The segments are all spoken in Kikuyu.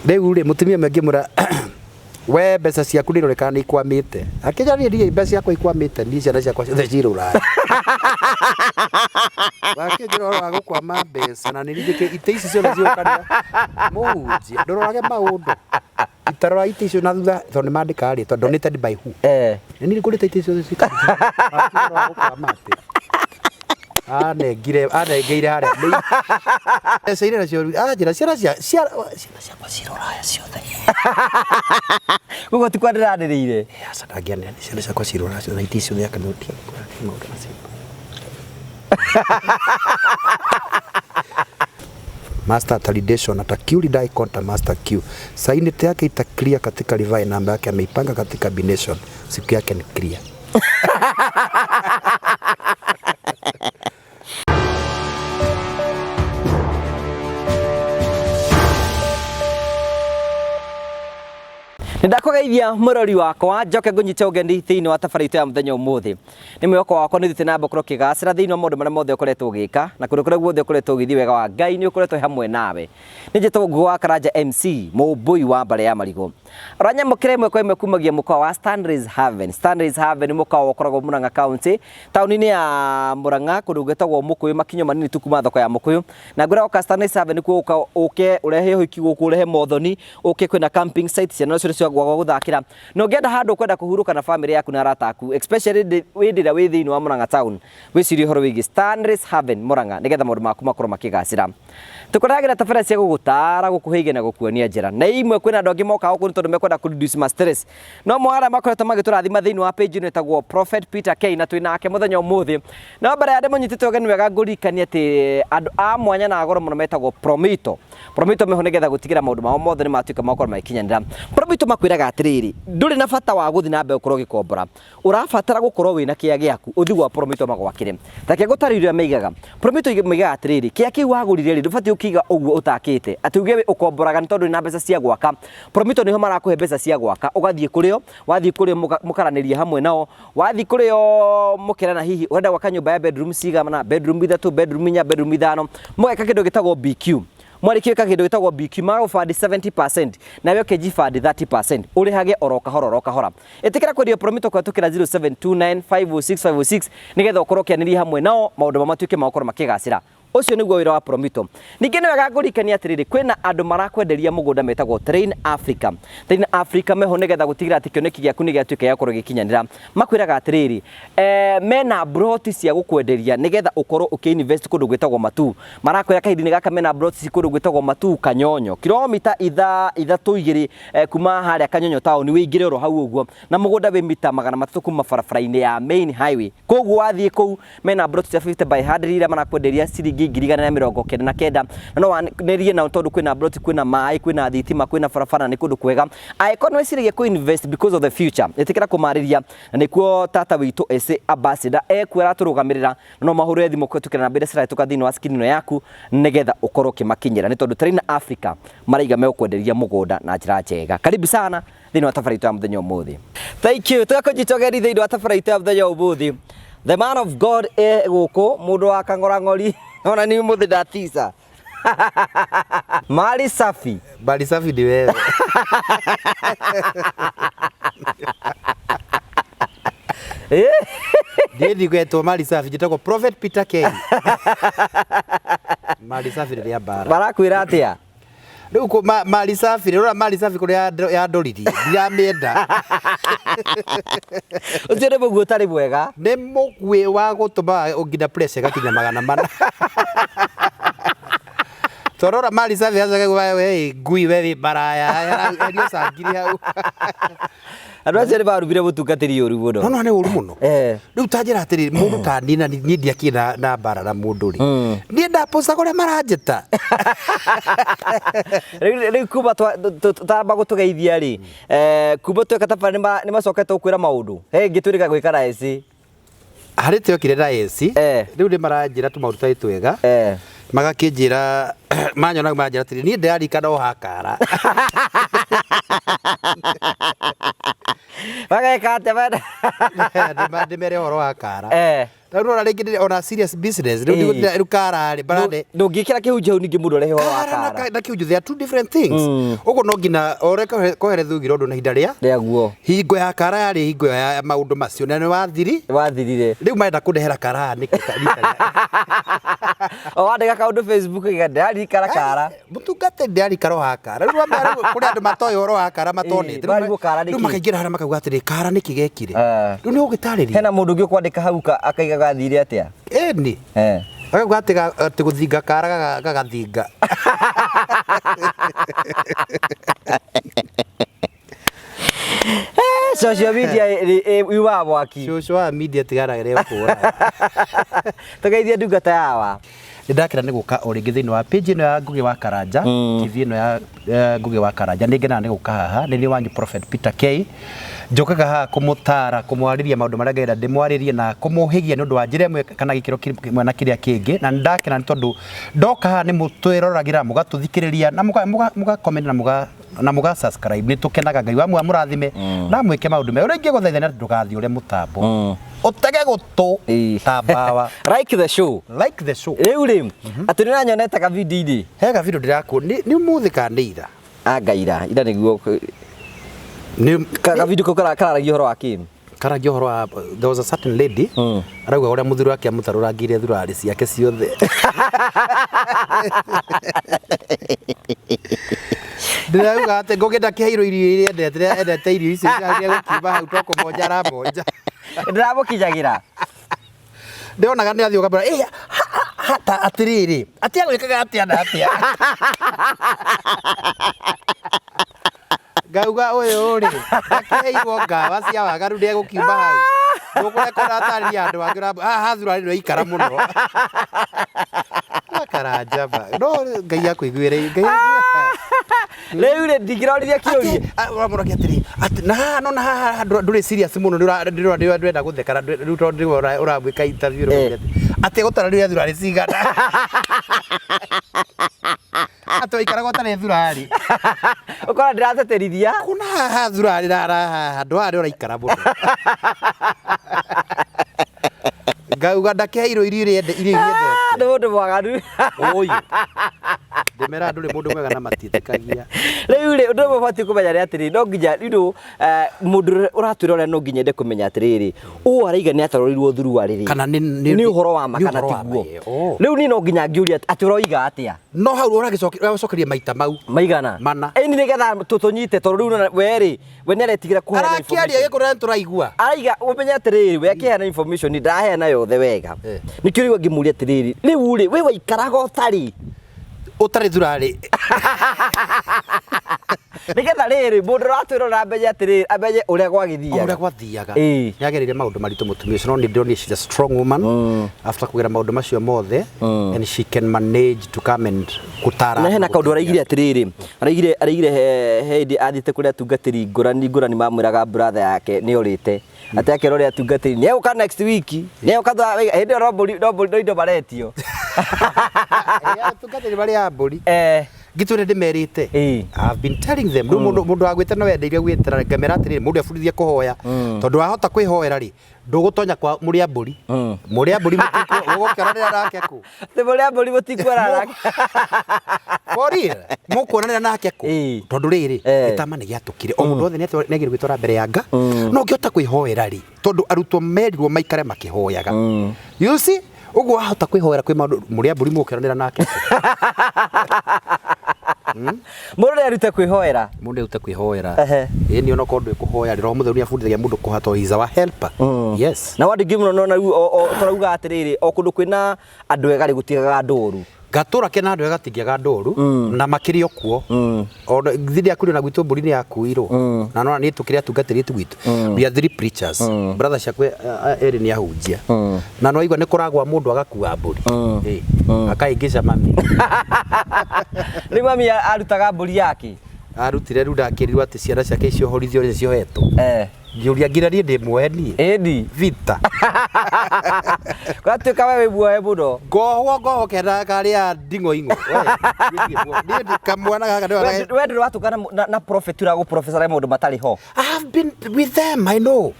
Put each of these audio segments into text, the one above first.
Rĩu rĩ, mũtumia ũmwe ngĩmwĩra, we mbeca ciaku nĩ ironekana nĩ ikwamĩte. Akĩnjĩra niĩ ndirĩ mbeca ciakwa ikwamĩte, niĩ ciana ciakwa ciothe ciĩ rũraya. Wakĩnjĩra ũhoro wa gũkwama mbeca na nĩ njĩkĩ itĩ ici ciothe ciũkanĩra. Mũhunjia, ndũrorage maũndũ. Itarora itĩ icio na thutha tondũ nĩ mandĩkaga rĩtwa donated by who. Nĩ niĩ ngũrĩte itĩ ciothe ciũkanĩra. Wakĩnjĩra ũhoro wa gũkwama atĩ. Anengire anengeire harĩa nĩ mbeca iria nacio anjĩra ciana cia ciana ciana ciakwa ciĩ rũraya ciothe. Koguo ti kwa ndĩranĩrĩire. Aca ndangĩanĩrĩra nĩ ciana ciakwa ciĩ rũraya ciothe na itĩ ciothe akanyotia maũndũ macio. Master atalideshwa na Takiuli dai konta Master Q. Saini yake ita clear katika Levi, namba yake ameipanga katika bination. Siku yake ni clear. Nĩndakũgeithia mũrori wakwa njoke ngũnyite ũgeni thĩinĩ wa tabarĩra itũ ya mũthenya ũmũthĩ. Nĩ mwĩhoko wakwa nĩ ũthiĩte na mbere gũkorwo ũkĩgacĩra thĩinĩ wa maũndũ marĩa mothe ũkoretwo ũgĩka na kũndũ kũrĩa guothe ũkoretwo ũgĩthiĩ wega wa Ngai nĩ ũkoretwo hamwe nawe. Nĩ njĩtagwo Ngugi wa Karanja MC mũmbũi wa mbarĩ ya marigũ. Ũranyamũkĩra ĩmwe kwa ĩmwe kumagia mũkawa wa Stanley's Haven. Stanley's Haven nĩ mũkawa ũkoragwo Murang'a County, taũni-inĩ ya Murang'a kũndũ gwĩtagwo Mũkũyũ, makinyo manini tu kuma thoko ya Mũkũyũ. Na ngwĩra woka Stanley's Haven nĩkuo ũka ũke ũrehe ũhiki gũkũ, ũrehe mothoni, ũke kwĩna camping site, ciana nacio nĩcio gwa gũthakĩra. Na ũngĩenda handũ ũkwenda kũhurũka na famĩlĩ yaku na arata aku, especially hĩndĩ ĩrĩa wĩ thĩinĩ wa Murang'a town, wĩcirie ũhoro wĩgiĩ Stanley's Haven Murang'a nĩgetha maũndũ maku makorwo makĩgacĩra. Tũkũrehagĩra tabarĩra cia gũgũtaara, gũkũhe na gũkuonia njĩra. Na imwe kwĩna andũ angĩ mokaga gũkũ nĩ tondũ mekwenda kũ reduce ma stress. No ũmwe wa arĩa makoretwo magĩtũrathima thĩinĩ wa page ĩno ĩtagwo Prophet Peter K na twĩ nake mũthenya ũmũthĩ. No mbere ya ndĩmũnyitĩte ũgeni wega ngũririkanie atĩ andũ a mwanya na a goro mũno metagwo Promito. Promito meho nĩgetha gũtigĩra maũndũ mao mothe nĩ matuĩka ma gũkorwo magĩkinyanĩra. Promito makwĩraga atĩrĩrĩ, ndũrĩ na bata wa gũthiĩ na mbere gũkorwo ũgĩkombora. Ũrabatara gũkorwo wĩna kĩa gĩaku ũthiĩ gwa Promito magwakĩre. Reke ngũtarĩrie ũrĩa maigaga. Promito maigaga atĩrĩrĩ, kĩa kĩu wagũrire rĩ, ndũbatiĩ gũkĩiga ũguo ũtakĩte. Atĩ uge ũkomboraga nĩ tondũ wĩna mbeca cia gwaka. Promito nĩho marakũhe mbeca cia gwaka, ũgathiĩ kũrĩ o, wathiĩ kũrĩ o mũkaranĩria hamwe nao, wathiĩ kũrĩ o mũkerana hihi ũrenda gwaka nyũmba ya bedroom cigana, bedroom ithatũ, bedroom inya, bedroom ithano, mũgeka kĩndũ gĩtagwo BQ. Mwarĩkia gwĩka kĩndũ gĩtagwo BQ, magagũbandi 70% nawe ũkĩnjibandi 30%, ũrĩhage oro kahora oro kahora. Ĩtĩkĩra kwendio Promito kũhetũkĩra 0729506506 nĩgetha ũkorwo ũkĩanĩria hamwe nao maũndũ mao matuĩke ma gũkorwo makĩgacĩra. Ũcio nĩguo wĩra wa Promito. Ningĩ nĩ wega ngũririkanie atĩrĩrĩ, kwĩna andũ marakwenderia mũgũnda metagwo Train Africa. Train Africa meho nĩgetha gũtigĩrĩra atĩ kĩoneki gĩaku nĩ gĩatuĩka gĩa gũkorwo gĩgĩkinyanĩra. Makwĩraga atĩrĩrĩ, mena mburoti cia gũkwenderia nĩgetha ũkorwo ũkĩ invest kũndũ gwĩtagwo Matuu. Marakwĩra kahinda-inĩ gaka mena mburoti kũndũ gwĩtagwo Matuu Kanyonyo, kilomita ithatũ igĩrĩ kuma harĩa Kanyonyo taũni wĩingĩre oro hau ũguo, na mũgũnda wĩ mita 300 kuma barabara-inĩ ya main highway. Koguo wathiĩ kũu mena mburoti cia 50 by 100 iria marakwenderia ciringi 199,000, na no wanĩrĩrie nao tondũ kwĩna mburoti, kwĩna maĩ, kwĩna thitima, kwĩna barabara, nĩ kũndũ kwega. Angĩkorwo nĩ wĩciragia kũ invest because of the future, ĩtĩkĩra kũmarĩria, na nĩkuo tata witũ ese ambassador ekuo aratũrũgamĩrĩra. No mahũre thimũ kũhetũkĩra namba iria cirahĩtũka thĩinĩ wa screen ĩno yaku nĩgetha ũkorwo ũkĩmakinyĩra, nĩ tondũ Train Africa maraiga megũkwenderia mũgũnda na njĩra njega. Karibu sana thĩinĩ wa tabarĩra itũ ya mũthenya ũmũthĩ. Thank you. Tũgakũnyita ũgeni thĩinĩ wa tabarĩra itũ ya mũthenya ũmũthĩ. The man of God e gũkũ, mũndũ wa kang'orang'ori, ona ni mũthĩ ndatica. Mali safi. Mali safi ni wewe. Ndiĩ ndigwetwo Mali safi, njĩtagwo Prophet Peter K. Mali safi rĩrĩa mbara. Marakwĩra atĩa? Rĩu kũ Mali safi, rora Mali safi kũrĩa yandoririe, ndiramĩenda. Ũcio nĩ mũguĩ ũtarĩ mwega. Nĩ mũguĩ wa gũtũma nginya pressure ĩgakinya 400. Twarora Mali safi acoke we ngui we wĩ maraya, erio cangiri hau. Andũ acio nĩ marumire mũtungatĩri ũru mũno. No no nĩ ũru mũno. Rĩu ta njĩra atĩrĩrĩ, mũndũ ta niĩ na niĩ ndiakĩrĩ na mbara na mũndũ rĩ. Niĩ ndapostaga ũrĩa maranjĩta. Rĩu kuma tamba gũtũgeithia rĩ, kuma tweka tabarĩra nĩ macokete gũkwĩra maũndũ. He ĩngĩ twĩrĩga gwĩka na eci. Harĩ twekire na eci, rĩu nĩ maranjĩra tũmaũndũ tũtarĩ twega. Magakĩnjĩra manyona manjĩra atĩrĩ, niĩ ndĩrarikana o hakara. Mageka atĩa menda? Ndĩmere ũhoro wa kara. Rĩu nona rĩngĩ ndĩrĩ ona serious business rĩu Ĩĩ. rĩu kara rĩ barande Ndũngĩkĩra kĩhunjio hau ningĩ mũndũ arehe ũhoro wa kara na kara. na kĩhunjio, they are two different things. Ũguo no nginya ore kohere thugire ũndũ na ihinda rĩa Rĩaguo. Hingo ya kara yarĩ hingo ya maũndũ macio na nĩ wathiri. Wathirire. Rĩu marenda kũndehera kara nĩkĩ rita rĩa O wandĩka kaũndũ Facebook gĩga ndĩraririkana kara. Mũtungatĩri ndĩrarikara wa kara. Rĩu wamenya rĩu kũrĩ andũ matoĩ ũhoro wa kara matonete. Ĩĩ, marigwo kara nĩ Rĩu kĩ? makaingĩra harĩa makauga atĩrĩ, kara nĩkĩ gekire? Eh. Rĩu nĩ ũgũgĩtarĩria. Hena mũndũ ũngĩ ũkwandĩka hau akaiga gathire atĩa? Ĩni. Eh. Akauga atĩ atĩ gũthinga kara gagathinga. Social media yumaga mwaki. Cũcũ wa media tigaragĩre kũra. Tũgeithie ndungata yawa. Nĩ ndakena nĩ gũka o rĩngĩ thĩinĩ wa page ĩno ya Ngũgĩ wa Karanja, TV ĩno ya Ngũgĩ wa Karanja. Nĩ ngenaga nĩ gũka haha. Nĩ niĩ wanyu Prophet Peter K. Njũkaga haha kũmũtara, kũmwarĩria maũndũ marĩa ngenda ndĩmwarĩrie na kũmũhĩgia nĩ ũndũ wa njĩra ĩmwe kana gĩkĩro kĩmwe na kĩrĩa kĩngĩ. Na nĩ ndakena nĩ tondũ ndoka haha nĩ mũtwĩroragĩra, mũgatũthikĩrĩria na mũga comment na mũga na mũga subscribe. Nĩ tũkenaga. Ngai wa mũrathime na mwĩke maũndũ mega. Ũrĩa ingĩgũthaitha nĩ atĩ ndũgathiĩ ũrĩa mũtambo. Ũtege gũtũ ta mbawa. Like the show. Like the show. Rĩu rĩ, atĩ nĩ ũranyonete kavideo-inĩ. He video ndĩrakuo nĩ ũmũthĩ kana nĩ ira? Anga ira, ira nĩguo Nĩ kavideo kau kararagia ũhoro wa kĩ? Karagia ũhoro wa there was a certain lady arauga ũrĩa mũthuri wake amũtarũrangĩire thurarĩ ciake ciothe. Ndĩrauga atĩ ngũgĩ ndakĩheirwo irio iria endete, endete irio icio cia gũkiuma hau to kũmonja aramonja. Ndĩramũkinyagĩra. Ndĩronaga nĩ athiĩ ũkamwĩra, "Ĩ, hata atĩrĩrĩ, atĩ agwĩkaga atĩa na atĩa?" Ngauga ũyũ rĩ, ndakĩheirwo ngawa cia waganu ndĩegũkiuma hau. Ndũkũrekora atarĩria andũ angĩ haha thurarĩ nĩwaikara mũno. Karanja ma. No Ngai akũiguĩre. Ngai Rĩu rĩ, ndingĩroririe kĩũria. Ũramũragia atĩrĩ, atĩ na haha no na haha ndũrĩ serious mũno, ndũrenda gũtheka na rĩu tondũ nĩwe ũramwĩka interview rĩu atĩ gũtarĩria thurarĩ cigana. Atĩ waikaraga ũtarĩ thurarĩ. Ũkora ndĩrateterithia. Kuna haha thurarĩ na haha handũ haha nĩ ũraikara mũno. Ngauga ndakĩheirwo irio iria irio iria endete. Nĩ mũndũ mwaganu. Ũyũ. Ndĩmera ndũrĩ mũndũ mwega na matiĩtĩkagia. Rĩu rĩ, ũndũ ũmwe ũbatiĩ kũmenya nĩ atĩrĩrĩ, no nginya you know, mũndũ ũrĩa ũratwĩrorera no nginya ende kũmenya atĩrĩrĩ, ũũ araiga nĩ atarũrĩirwo thuruarĩ rĩ. Kana nĩ Nĩ ũhoro wa ma nĩ kana ũhoro wa tiguo. ma, ĩĩ. Rĩu niĩ no nginya ngĩũria atĩ ũroiga atĩa? No hau ũragĩcokeria maita mau. Maigana? Mana. Ĩni nĩgetha tũnyite tondũ rĩu nona we rĩ, we nĩ aretigĩra kũheana Arakĩaria information. gĩkũrĩa nĩtũraigua. Araiga ũmenye atĩrĩrĩ, we akĩheana information ndaraheana yothe wega. Nĩkĩo rĩu angĩmũria atĩrĩrĩ, rĩu rĩ, we waikaraga ũtarĩ. Ũtarĩ thurarĩ. Nĩgetha rĩrĩ, mũndũ ũratwĩrorera amenye atĩrĩrĩ, amenye ũrĩa gwagĩthiaga. Ũrĩa gwathiaga. Ĩĩ. Nĩ agereire maũndũ maritũ mũtumia ũcio, no nĩ ndĩronire she's a strong woman after kũgera maũndũ macio mothe and she can manage to come and gũtara. Na hena kaũndũ araigire atĩrĩrĩ, araigire he hĩndĩ athiĩte kũrĩ atungatĩri ngũrani ngũrani mamwĩraga brother yake nĩ orĩte. Atĩ akera ũrĩa atungatĩri nĩ egũka next week, nĩ egũka hĩndĩ ĩyo no mbũri no mbũri no indo maretio. Atungatĩri marĩ a mbũri. Ngĩtwĩre ndĩmerĩte. I've been telling them. Rĩu mũndũ wagwĩte no wendeire gwĩtĩra ngamera atĩrĩrĩ, mũndũ ebundithie kũhoya. Tondũ wahota kwĩhoera rĩ, ndũgũtonya kwa mũrĩ a mbũri. Mũrĩ a mbũri mũgũkĩonanĩra nake kũ? Atĩ mũrĩ a mbũri mũtikuonana nake. For real? Mũkuonanĩra nake kũ? Tondũ rĩrĩ, gĩtama nĩ gĩatũkire. O mũndũ wothe nĩ agĩrĩirwo gwĩtwara mbere ya Nga. No ũngĩhota kwĩhoera rĩ, tondũ arutwo merirwo maikare makĩhoyaga. You see? Ũguo wahota kwĩhoera kwĩ maũndũ mũrĩ a mbũri mũgũkĩonanĩra nake kũ? Mũndũ nĩ arute kwĩhoera. Mũndũ nĩ arute kwĩhoera. Ĩĩ nĩ onokorwo ndũĩ kũhoya rĩ, Roho Mũtheru nĩ abundithagia mũndũ kũhoya tondũ he is our helper. Yes. Na wandũ mũno nona rĩu tũrauga atĩrĩrĩ, o kũndũ kwĩna andũ ega rĩ gũtiagaga andũ oru. Gatũra kena andũ ega gatingĩaga andũ oru na makĩrĩ o kuo. Ona thidi yakurio na gwitũ mbũri nĩ yakuirwo. Na nona niĩ tũkĩrĩ atungatĩri tu gwitũ. We are three preachers. Brother ciakwa erĩ nĩ ahunjia. Na no waigua nĩ kũragwa mũndũ agakua mbũri. Ĩĩ. Akaingĩca mami. Rĩu mami arutaga mbũri yake. Arutire rĩu ndakĩrirwo atĩ ciana ciake ciohorithio nĩ ciohetwo. Ngĩũria nginya niĩ ndĩ muohe niĩ. Ĩni. Vita. Gwatuĩka we wĩ muohe mũno. Ngohwo kenda karĩa nding'oing'o. Niĩ ndi kamwana gaka ndĩrona. We ndũrĩ watũngana na prophet ũragũ-prophesy maũndũ matarĩ ho. I have been with them, I know.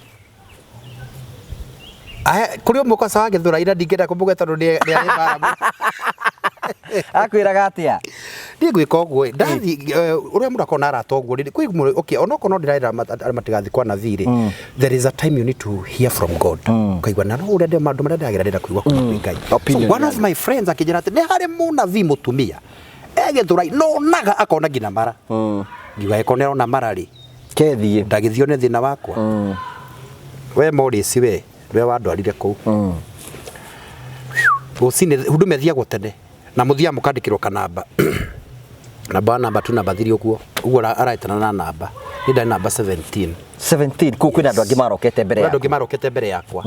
Kũrĩ ũmwe kwaca wa Gĩthũrai na ndingĩenda kũmũgweta tondũ nĩ arĩ mbara mũno. Akwĩraga atĩa? Niĩ ngwĩka ũguo ĩ, ndathiĩ ũrĩa mũndũ akoragwo na arata ũguo rĩ, kwĩ mũndũ, okay, onokorwo no ndĩrerĩra arĩa matigathiĩ kwa nabii rĩ, there is a time you need to hear from God. Ũkaigua na no ũrĩa maũndũ marĩa ndĩragerera ndĩrenda kũigua kuma kwĩ Ngai. So Opinion one of my friends akĩnjĩra atĩ nĩ harĩ mũnabii mũtumia e Gĩthũrai no onaga akona nginya mara. Ngiuga angĩkorwo nĩ arona mara rĩ, Kethiĩ. ndagĩthiĩ one thĩna wakwa. We Morris we, we wandwarire kũu. Rũcinĩ huduma ĩthiagwo tene na mũthiaga mũkandĩkĩrwo kanamba namba 1 namba 2 namba 3 ũguo ũguo araĩtana na namba niĩ ndarĩ namba 17. 17 kũu kwĩna andũ angĩ marokete mbere Kwĩna andũ yaku. angĩ marokete mbere yakwa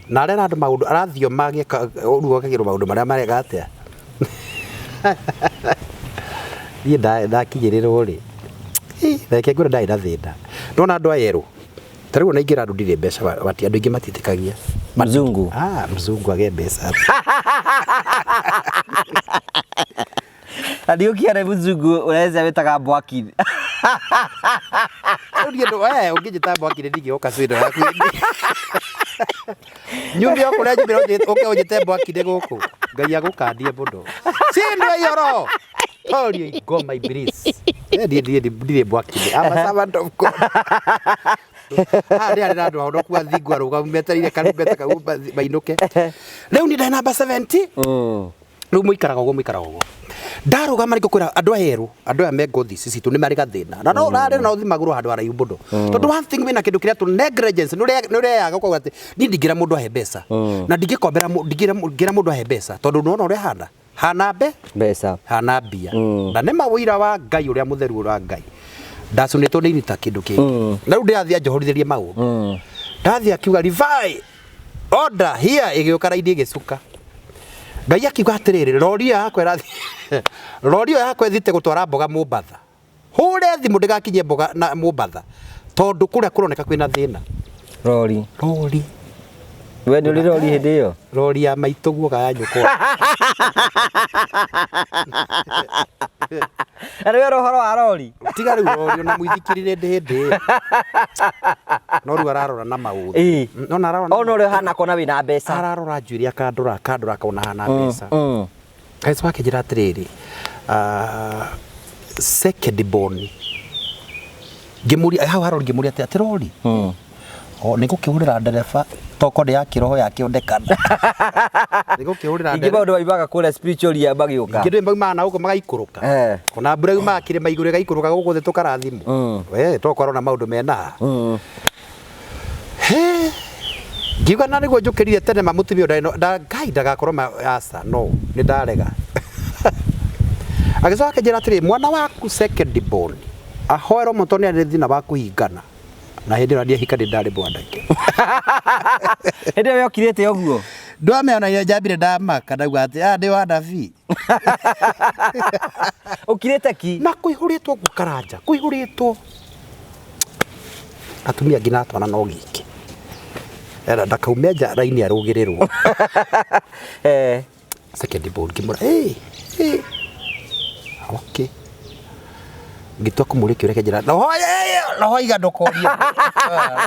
na arera andũ maũndũ arathioma agĩka ũguo akagĩrwo maũndũ marĩa mareka atĩa niĩ ndakinyĩrĩrwo rĩ, reke ngwĩre ndarĩ na thĩna ndona andũ aya erũ ta rĩu ona ingĩra andũ ndirĩ mbeca andũ aingĩ matiĩtĩkagia. Mzungu. Ah, mzungu agĩe mbeca. Na ndiũkiare mzungu ũreza wĩtaga Mbwaki. Rĩu niĩ ũngĩnjĩta Mbwaki nĩ ndingĩgoka cindo yaku. Nyumbe o kũrĩa nyumĩra ũke ũnjĩte Mbwaki nĩ gũkũ. Ngai agũkandie mũno. Cindo iyoro. Torio ingoma iblis. Niĩ ndirĩ Mbwaki. I'm a servant of God. Haha nĩ harĩ na andũ ahonoku athingu arũgamu metereire karumbeta kau mainũke. Rĩu niĩ ndarĩ namba 70. Rĩu mũikaraga ũguo mũikaraga ũguo. Ndarũgama rĩngĩ kwĩra andũ aya erũ, andũ aya me ngothi ici citũ nĩ marĩ gathĩna. Na no ũrarĩ na ũthi magũrũ handũ haraihu mũno. Tondũ one thing wĩna kĩndũ kĩrĩa tũ negligence nĩ ũreyaga ũkauga atĩ niĩ ndingĩra mũndũ ahe mbeca. Na ndingĩkombera ndingĩra mũndũ ahe mbeca tondũ nĩwona ũrĩa hana. Hana mbeca. Hana mbia. Na nĩ ma ũira wa Ngai ũrĩa mũtheru wa Ngai. Ndacũnĩtwo nĩ inita kĩndũ kĩngĩ. Na rĩu ndĩrathiĩ anjohorithĩrie maũndũ. Ndathiĩ akiuga Rivai order here ĩgĩũka raini ĩgĩcuka. Ngai akiuga atĩrĩrĩ, rori ĩyo yakwa ĩrathiĩ rori ĩyo yakwa ĩthiĩte gũtwara mboga Mombatha. Hũre thimũ ndĩgakinyie mboga na Mombatha tondũ kũrĩa kũroneka kwĩna thĩna. Rori. Rori. We nĩ ũrĩ rori hĩndĩ ĩyo? Rori ya maitũ guo ya nyũkwa. Na nĩ wera ũhoro wa rori? Tiga rĩu rori ona mũithikiri nĩ hĩndĩ ĩyo. No rĩu ararora na maũthĩ. Ĩĩ. Nona ararora. Ona ũrĩa ũhana kona wĩna mbeca. Ararora njuĩrĩ akandora akandora akona hana mbeca. Agĩcoka akĩnjĩra atĩrĩrĩ, second born. Ngĩmũria hau harori ngĩmũria atĩ atĩ rori. O nĩ ngũkĩhũrĩra ndereba toko nĩ ya kĩroho yakĩonekana. Nĩ ngũkĩhũrĩra Ingĩ ndereba. maũndũ maimaga kũrĩa spiritual ya magĩũka. Ingĩ ndũĩ maumaga na gũkũ magaikũrũka. Ona mbura yumaga kĩrĩma igũrũ ĩgaikũrũka gũkũ thĩ tũkarathimwo. We to korwo na maũndũ mena haha. He. Ngiuga na nĩguo njũkĩrire tene ma mũtumia ũyũ ndarĩ Ngai ndagakorwo ma aca no nĩ ndarega. Agĩcoka akĩnjĩra atĩrĩ mwana waku second born ahoerwo mũno tondũ nĩ arĩ thĩna wa kũhingana. Na hĩndĩ ĩyo ndiahika ndĩ ndarĩ mwanake. Hĩndĩ ĩyo yokirĩte ũguo. Ndwamenya ona njambire ndamaka ndauga atĩ aya ndĩ wa nabii. Ũkirĩte ki. Na kũihũrĩtwo ũguo karanja kũihũrĩtwo. Atumia angĩ na twana no gĩkĩ. Era ndakaume nja raini arũgĩrĩrwo. Second born ngĩmwĩra hey, hey. Okay. Ngĩtua kũmũria kĩũria kĩnjĩra roho roho iga ndũkorie.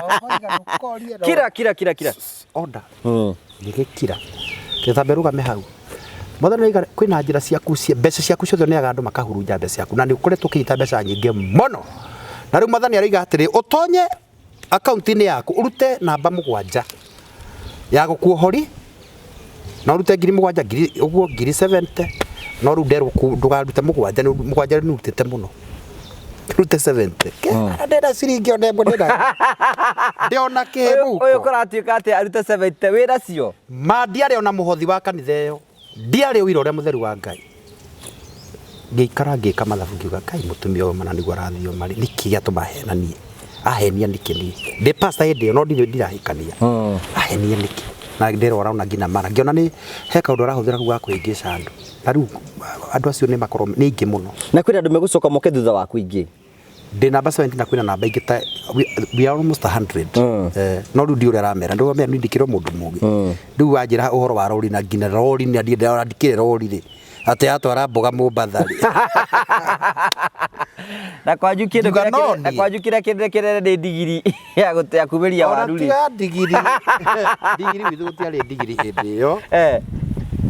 Roho iga ndũkorie. Kira kira kira kira. Order. Ngĩgĩkira. Ngĩtambe rũgame hau. Mwathani oiga kwĩna njĩra ciaku cia mbeca ciaku ciothe ũneaga andũ makahurunja mbeca ciaku na nĩ ũkoretwo ũkĩnyita mbeca nyingĩ mũno. Na rĩu mwathani aroiga atĩrĩ ũtonye akaunti-inĩ yaku ũrute namba 7 ya gũkuohori na ũrute ngiri 7 ngiri ũguo ngiri 70 no rĩu nderwo ndũkarute 7 nĩ 7 nĩ ũrutĩte mũno rute 70 ndĩna ciringi ona ĩmwe ndĩna ndĩona Ũyũ kĩmũko kũratuĩka atĩ arute 70 wĩna cio. Ma ndiarĩ ona mũhothi wa kanitha ĩyo ndiarĩ ũira ũrĩa mũtheru wa Ngai. Ngĩikara ngĩka mathabu ngiuga Ngai mũtumia ũyũ mana nĩguo arathiĩ marĩ nĩkĩ gĩatũma ahenanie ahenia nĩkĩ niĩ ndĩ pastor hĩndĩ ĩyo no ndirĩ ndirahikania ahenia nĩkĩ na ndĩrora ona nginya mara ngĩona nĩ he kaũndũ arahũthĩra kau ga kũhĩngĩca andũ na rĩu andũ acio nĩ makorwo nĩ aingĩ mũno. Na kwĩna andũ megũcoka moke thutha waku ingĩ. Ndĩ namba 70 na kwĩna namba ingĩ ta we are almost 100. No rĩu ndiũ ũrĩa aramera ndĩramera niĩ ndikĩrĩ o mũndũ mũgĩ. Rĩu wanjĩra ũhoro wa rori na nginya rori na ndiĩ ndĩrandĩkĩre rori rĩ Atĩ atwara mboga Mombatha rĩ. Na kwanyu kĩndũ Ngiuga kĩrĩa no na niĩ. kwanyu kĩrĩa kĩndũ kĩnene nĩ ndigiri ya ya kumĩria Ona waru rĩ. tiga ndigiri. Ndigiri gwitũ gũtiarĩ ndigiri hĩndĩ ĩyo.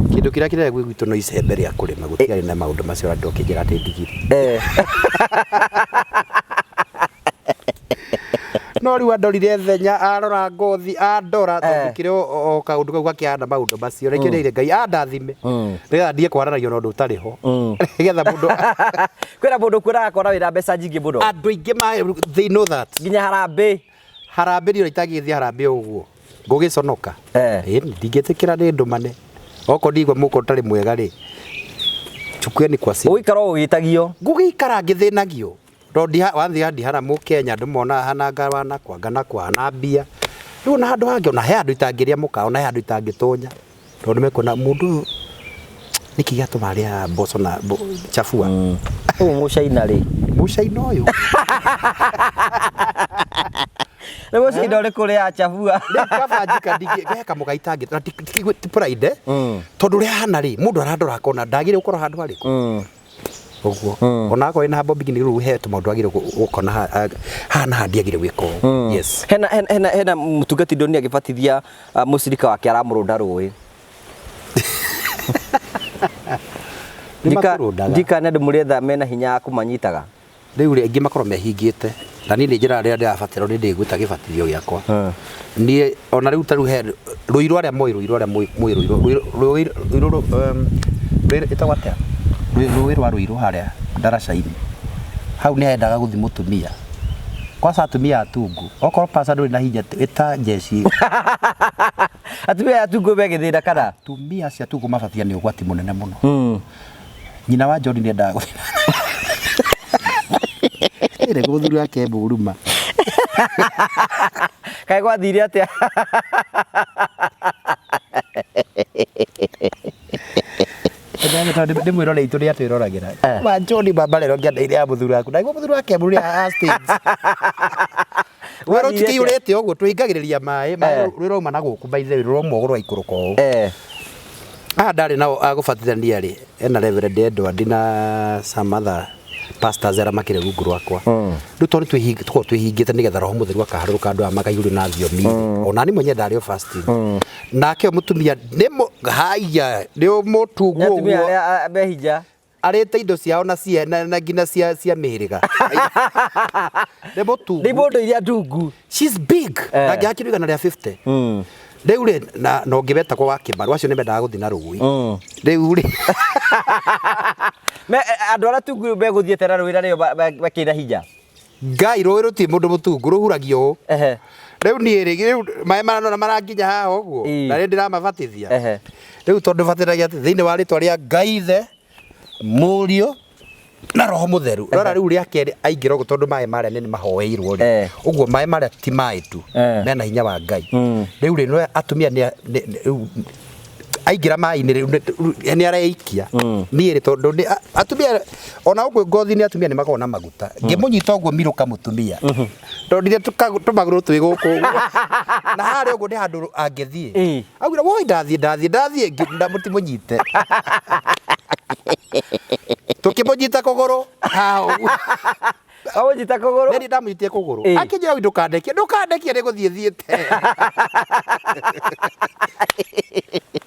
Kĩndũ kĩrĩa kĩnene gwĩ gwitũ no icembe rĩa kũrĩma, gũtiarĩ na maũndũ macio andũ ũkĩnjĩra atĩ ndigiri. No rĩu andorire thenya, arora ngothi, andora tondũ kĩrĩa o kaũndũ kau gakĩhana maũndũ macio. Nĩkĩo ndeire Ngai andathime nĩgetha ndige kwaranagio na ũndũ ũtarĩ ho. Nĩgetha mũndũ Kwĩna mũndũ kuonaga akona wĩna mbeca nyingĩ mũno. Andũ aingĩ they know that. Nginya harambĩ. Harambĩ niĩ ona itangĩgĩthiĩ harambĩ o ũguo. Ngũgĩconoka. Ĩni, ndingĩtĩkĩra nĩ ndũmane. Okorwo ndiraigua mũhuko ũtarĩ mwega rĩ, chukueni kwa simu. Ũgũikara o ũgĩtagio. Ngũgĩikara ngĩthĩnagio. Tondũ ndiha, wathiĩ ndihana mũkenya andũ monaga hana anga nakwa, anga nakwa hana mbia. Rĩu ona handũ hangĩ, ona he handũ itangĩrĩa mũkawa, ona he handũ itangĩtonya. Tondũ nĩ mekuona mũndũ ũyũ nĩkĩ gĩatũma arĩaga mboco na chabua. Ũyũ mũcaina rĩ. Mũcaina ũyũ. Nĩ mũcaina ũrĩkũ ũrĩaga chabua? Rĩu kaba njika ndingĩ, he kamũga itangĩ, na ti pride, tondũ ũrĩa hana rĩ, mũndũ arandora akona ndagĩrĩire gũkorwo handũ harĩkũ. Ũguo. Ona akorwo ena humble beginning rĩu he tũmaũndũ agĩrĩire gũkona haha na haha ndiagĩrĩire gwĩka ũũ. Yes. Hena mũtungati ndonire agĩbatithia mũcirika wake aramũrũnda rũĩ. Nĩ makũrũndaga. Ndika nĩ andũ mũrĩetha mena hinya wa kũmanyitaga. Rĩu rĩ, aingĩ makorwo mehingĩte. Na niĩ nĩ njĩraga rĩrĩa ndĩrabatĩrwo nĩ ndĩgwĩta gĩbatithio gĩakwa. Niĩ ona rĩu ta rĩu he Ruiru arĩa moĩ Ruiru arĩa moĩ Ruiru, Ruiru, Ruiru, rũĩ ĩtagwo atĩa? Rũĩ rwa Ruiru harĩa ndaraca-inĩ. Hau nĩ hendaga gũthiĩ mũtumia. Kwanza atumia atungu. Okorwo pasta ndũrĩ na hinya ĩta jeshi. Atumia aya atungu me gĩthĩna kana? Atumia acio atungu mabatia nĩ ũgwati mũnene mũno. Nyina wa John nĩ endaga gũthiĩ. Ĩrĩ mũthuri wake mũru ma. Kaĩ gwathire atĩa? Ndĩ mwĩrore itũ nĩ atwĩroragĩra. Wa John baba rero ngĩandeire ya mũthuri waku. Ndaigua mũthuri wake mũru nĩ a States. Rwĩro tũtiyũrĩte ũguo tũhingagĩrĩria maĩ. Maĩ rwĩro rauma na gũkũ by the way rũrauma ũguo rũgaikũrũka ũũ. Haha ndarĩ nao a gũbatithania rĩ, ena Reverend Edward na some other pastors arĩa makĩrĩ rungu rwakwa. Rĩu tondũ tũkoragwo twĩhingĩte nĩgetha Roho Mũtheru akaharũrũka andũ aya makaihũrio na thiomi rĩ, ona niĩ mwenyewe ndarĩ o fasting. Nake ũyũ mũtumia nĩ haiya nĩ mũtungu Nĩ atumia ũguo. arĩa me hinya. Arĩte indo ciao na cia na, na nginya cia cia mĩhĩrĩga. Nĩ mũtungu. Nĩ mũndũ iria ndungu. She's big. Ndangĩaga kiro 150. Rĩu rĩ na na ũngĩ wetagwo wa Kĩmbaru acio nĩ mendaga gũthiĩ na rũĩ. Rĩu rĩ Me andũ arĩa tungu megũthiĩte na rũĩ na nĩo makĩrĩ na hinya. Ngai rũĩ rũtirĩ mũndũ mũtungu rũhuragio ũũ. Rĩu niĩ rĩ rĩu maĩ maranona maranginya haha ũguo na rĩ ndĩramabatithia. Rĩu tondũ batithagia atĩ thĩinĩ wa rĩtwa rĩa Ngai Ithe Mũriũ na Roho Mũtheru. Rora rĩu rĩa kerĩ aingĩra ũguo tondũ maĩ marĩa nĩ mahoeirwo rĩ. Ũguo maĩ marĩa ti maĩ tu mena hinya wa Ngai. Rĩu rĩ no atumia nĩ rĩu aingĩra maĩ-inĩ rĩu nĩ areikia. Niĩ rĩ tondũ nĩ atumia ona gũkũ ngothi-inĩ atumia nĩ makoragwo na maguta. Ngĩmũnyita ũguo mirũka mũtumia. Ndonire tũmagũrũ twĩ gũkũ ũguo. Na harĩa ũguo nĩ handũ angĩthiĩ. Augire woi ndathiĩ ndathiĩ ndathiĩ ndamũtimũnyite. Tũkĩmũnyita kũgũrũ haha ũguo. Wamũnyita kũgũrũ? Nĩ ndamũnyitire kũgũrũ. Akĩnjĩra oi ndũkandekie ndũkandekie nĩ gũthiĩ thiĩte.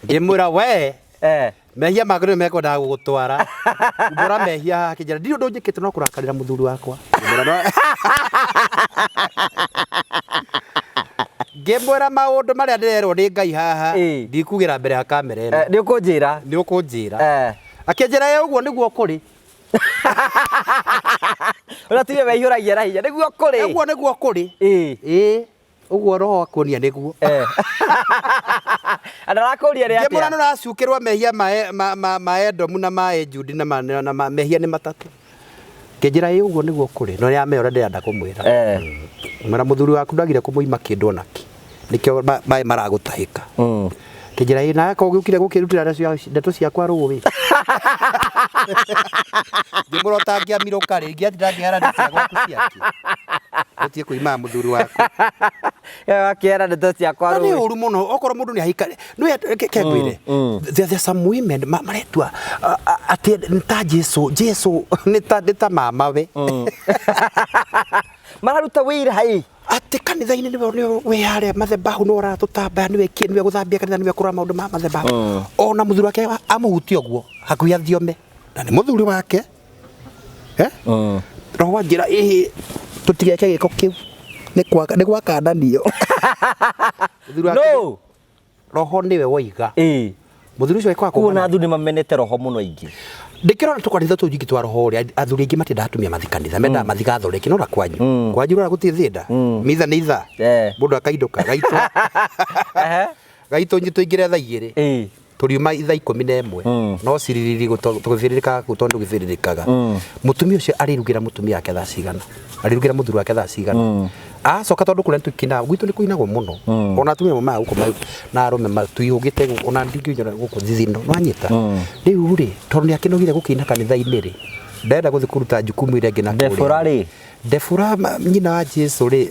Ngĩmwĩra we mehia maku nĩmo mekwendaga gũgũtwara. Umbũra mehia haha akĩnjĩra ndirĩ ũndũ njĩkĩte no kũrakarĩra mũthuri wakwa. Ngĩmwĩra no Ngĩmwĩra maũndũ marĩa ndĩrerwo nĩ Ngai haha ndikugĩra mbere ya kamera ĩno. Nĩ ũkũnjĩra. Nĩ ũkũnjĩra. Akĩnjĩra ĩ ũguo nĩguo kũrĩ. Ũrĩa atumia meihũragia na hinya nĩguo kũrĩ. Ũguo nĩguo kũrĩ. Ĩĩ. Ũguo roho akuonia nĩguo. Andũ arakũria nĩ atĩa? Ngĩmwĩra nĩ ũracukĩrwo mehia ma Edomu na ma Jundi na ma mehia nĩ matatũ. Ngĩnjĩra ĩ ũguo nĩguo kũrĩ. No nĩamenya ũrĩa ndĩrenda kũmwĩra. Ngĩmwĩra mũthuri waku ndwagire kũmũima kĩndũ ona kĩ. Nĩkĩo maĩ maragũtahĩka. Ngĩnjĩra ĩ nawe ko ũgĩũkire gũkĩrutĩra ndeto ciakwa rũĩ. Ngĩmwĩra ũtangĩamirũka rĩ, ingĩatinda ngĩhara ndeto cia gwaku ciakĩ. Ũtige kũimaga mũthuri waku. Wakĩera ndeto ciakwa Na nĩ rũĩ. ũru mũno okorwo mũndũ nĩ ahika nĩ ke ngwĩre, there are some women maretua atĩ nĩ ta Jesu, Jesu nĩ ta mama we. Mararuta wĩra ĩ. Atĩ kanitha-inĩ nĩwe wĩ harĩa madhabahu, nĩwe ũratũtambaya, nĩwe kĩ, nĩwe gũthambia kanitha, nĩwe kũrora maũndũ ma madhabahu, ona mũthuri wake amũhutia ũguo hakuhĩ athiome na nĩ mũthuri wake, eh? Roho wa njĩra ĩhĩ, tũtigeke gĩko kĩu, nĩ gwakananio. Mũthuri wake No. Roho nĩwe woiga. Mũthuri ũcio ekwaga. Kuo na athuri mamenete roho mũno aingĩ. Ndĩkĩrona tũkanitha tũu nyingĩ twa roho rĩ, athuri aingĩ matiendaga atumia mathi kanitha, mendaga mathi gathoreki no na kwanyu kwanyu rora gũtirĩ thĩna, mitha nĩ ithaa, mũndũ akainũka gaitũ. Gaitũ tũingĩre thaa 2, tũriuma thaa 11, no ciririri tũgĩbĩrĩrĩkaga kũu tondũ gĩbĩrĩrĩkaga. Mũtumia ũcio arĩrugĩra mũtumia wake thaa cigana? Arĩrugĩra mũthuri wake thaa cigana? Acoka tondũ kũrĩa tũkinaga gwitũ nĩ kũinagwo mũno, ona atumia maumaga gũkũ na arũme tũihũgĩte gũkũ, ona ndingĩnyona gũkũ thithino nwanyita. Rĩu rĩ, tondũ nĩ akĩnogire gũkĩina kanitha-inĩ rĩ, ndenda gũthiĩ kũruta jukumu ĩrĩa ĩngĩ na kũrĩa. Debora rĩ. Debora nyina wa Jesu rĩ.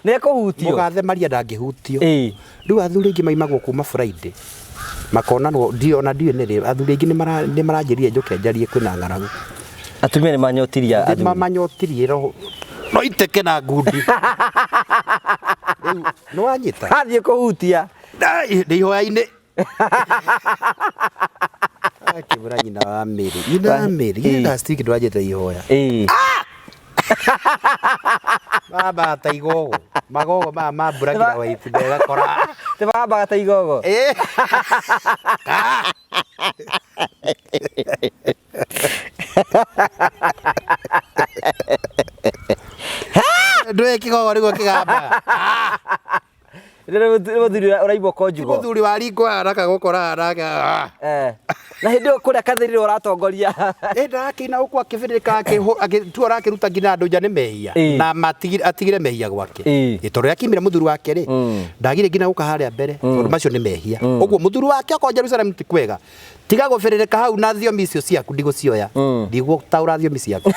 Nĩ ekũhutio. Mũgathe Maria ndangĩhutio. Rĩu athuri aingĩ maimagwo kuma Friday makonanwo ndio ona ndiũĩ nĩ rĩ. Athuri aingĩ nĩ maranjĩrire njũke njarie kwĩna ng'aragu. Atumia nĩ manyotiria athuri. Mamanyotirie roho no iteke na ngundi. Rĩu nĩ wanyita. Athiĩ kũhutia. Ndĩ ihoya-inĩ. Akĩbũra nyina wa Mary. Nyina wa Mary. Githĩ last week ndwanjĩte ihoya. Baba ta igogo. Magogo maya ma mbura nginya waiti ndegakora. Nĩ mambaga ta igogo. Ndũĩ kĩgogo nĩguo kĩgambaga. Nĩ mũthuri ũraimwo konjugo. Mũthuri wa ringo haraka gũkora haraka. Na hĩndĩ ĩyo kũrĩa kathĩrĩrĩ ũratongoria. Ĩ ndakĩina gũkũ akĩbĩrĩrĩka akĩtua arakĩruta nginya andũ nja nĩ mehia na atigire mehia gwake. Ĩ tondũ akimire mũthuri wake rĩ, ndagire nginya gũka harĩa mbere tondũ macio nĩ mehia. Ũguo mũthuri wake okorwo Jerusalem ti kwega, tiga gũbĩrĩrĩka hau na thiomi icio ciaku ndigũcioya. Ndigũtaũra thiomi ciaku.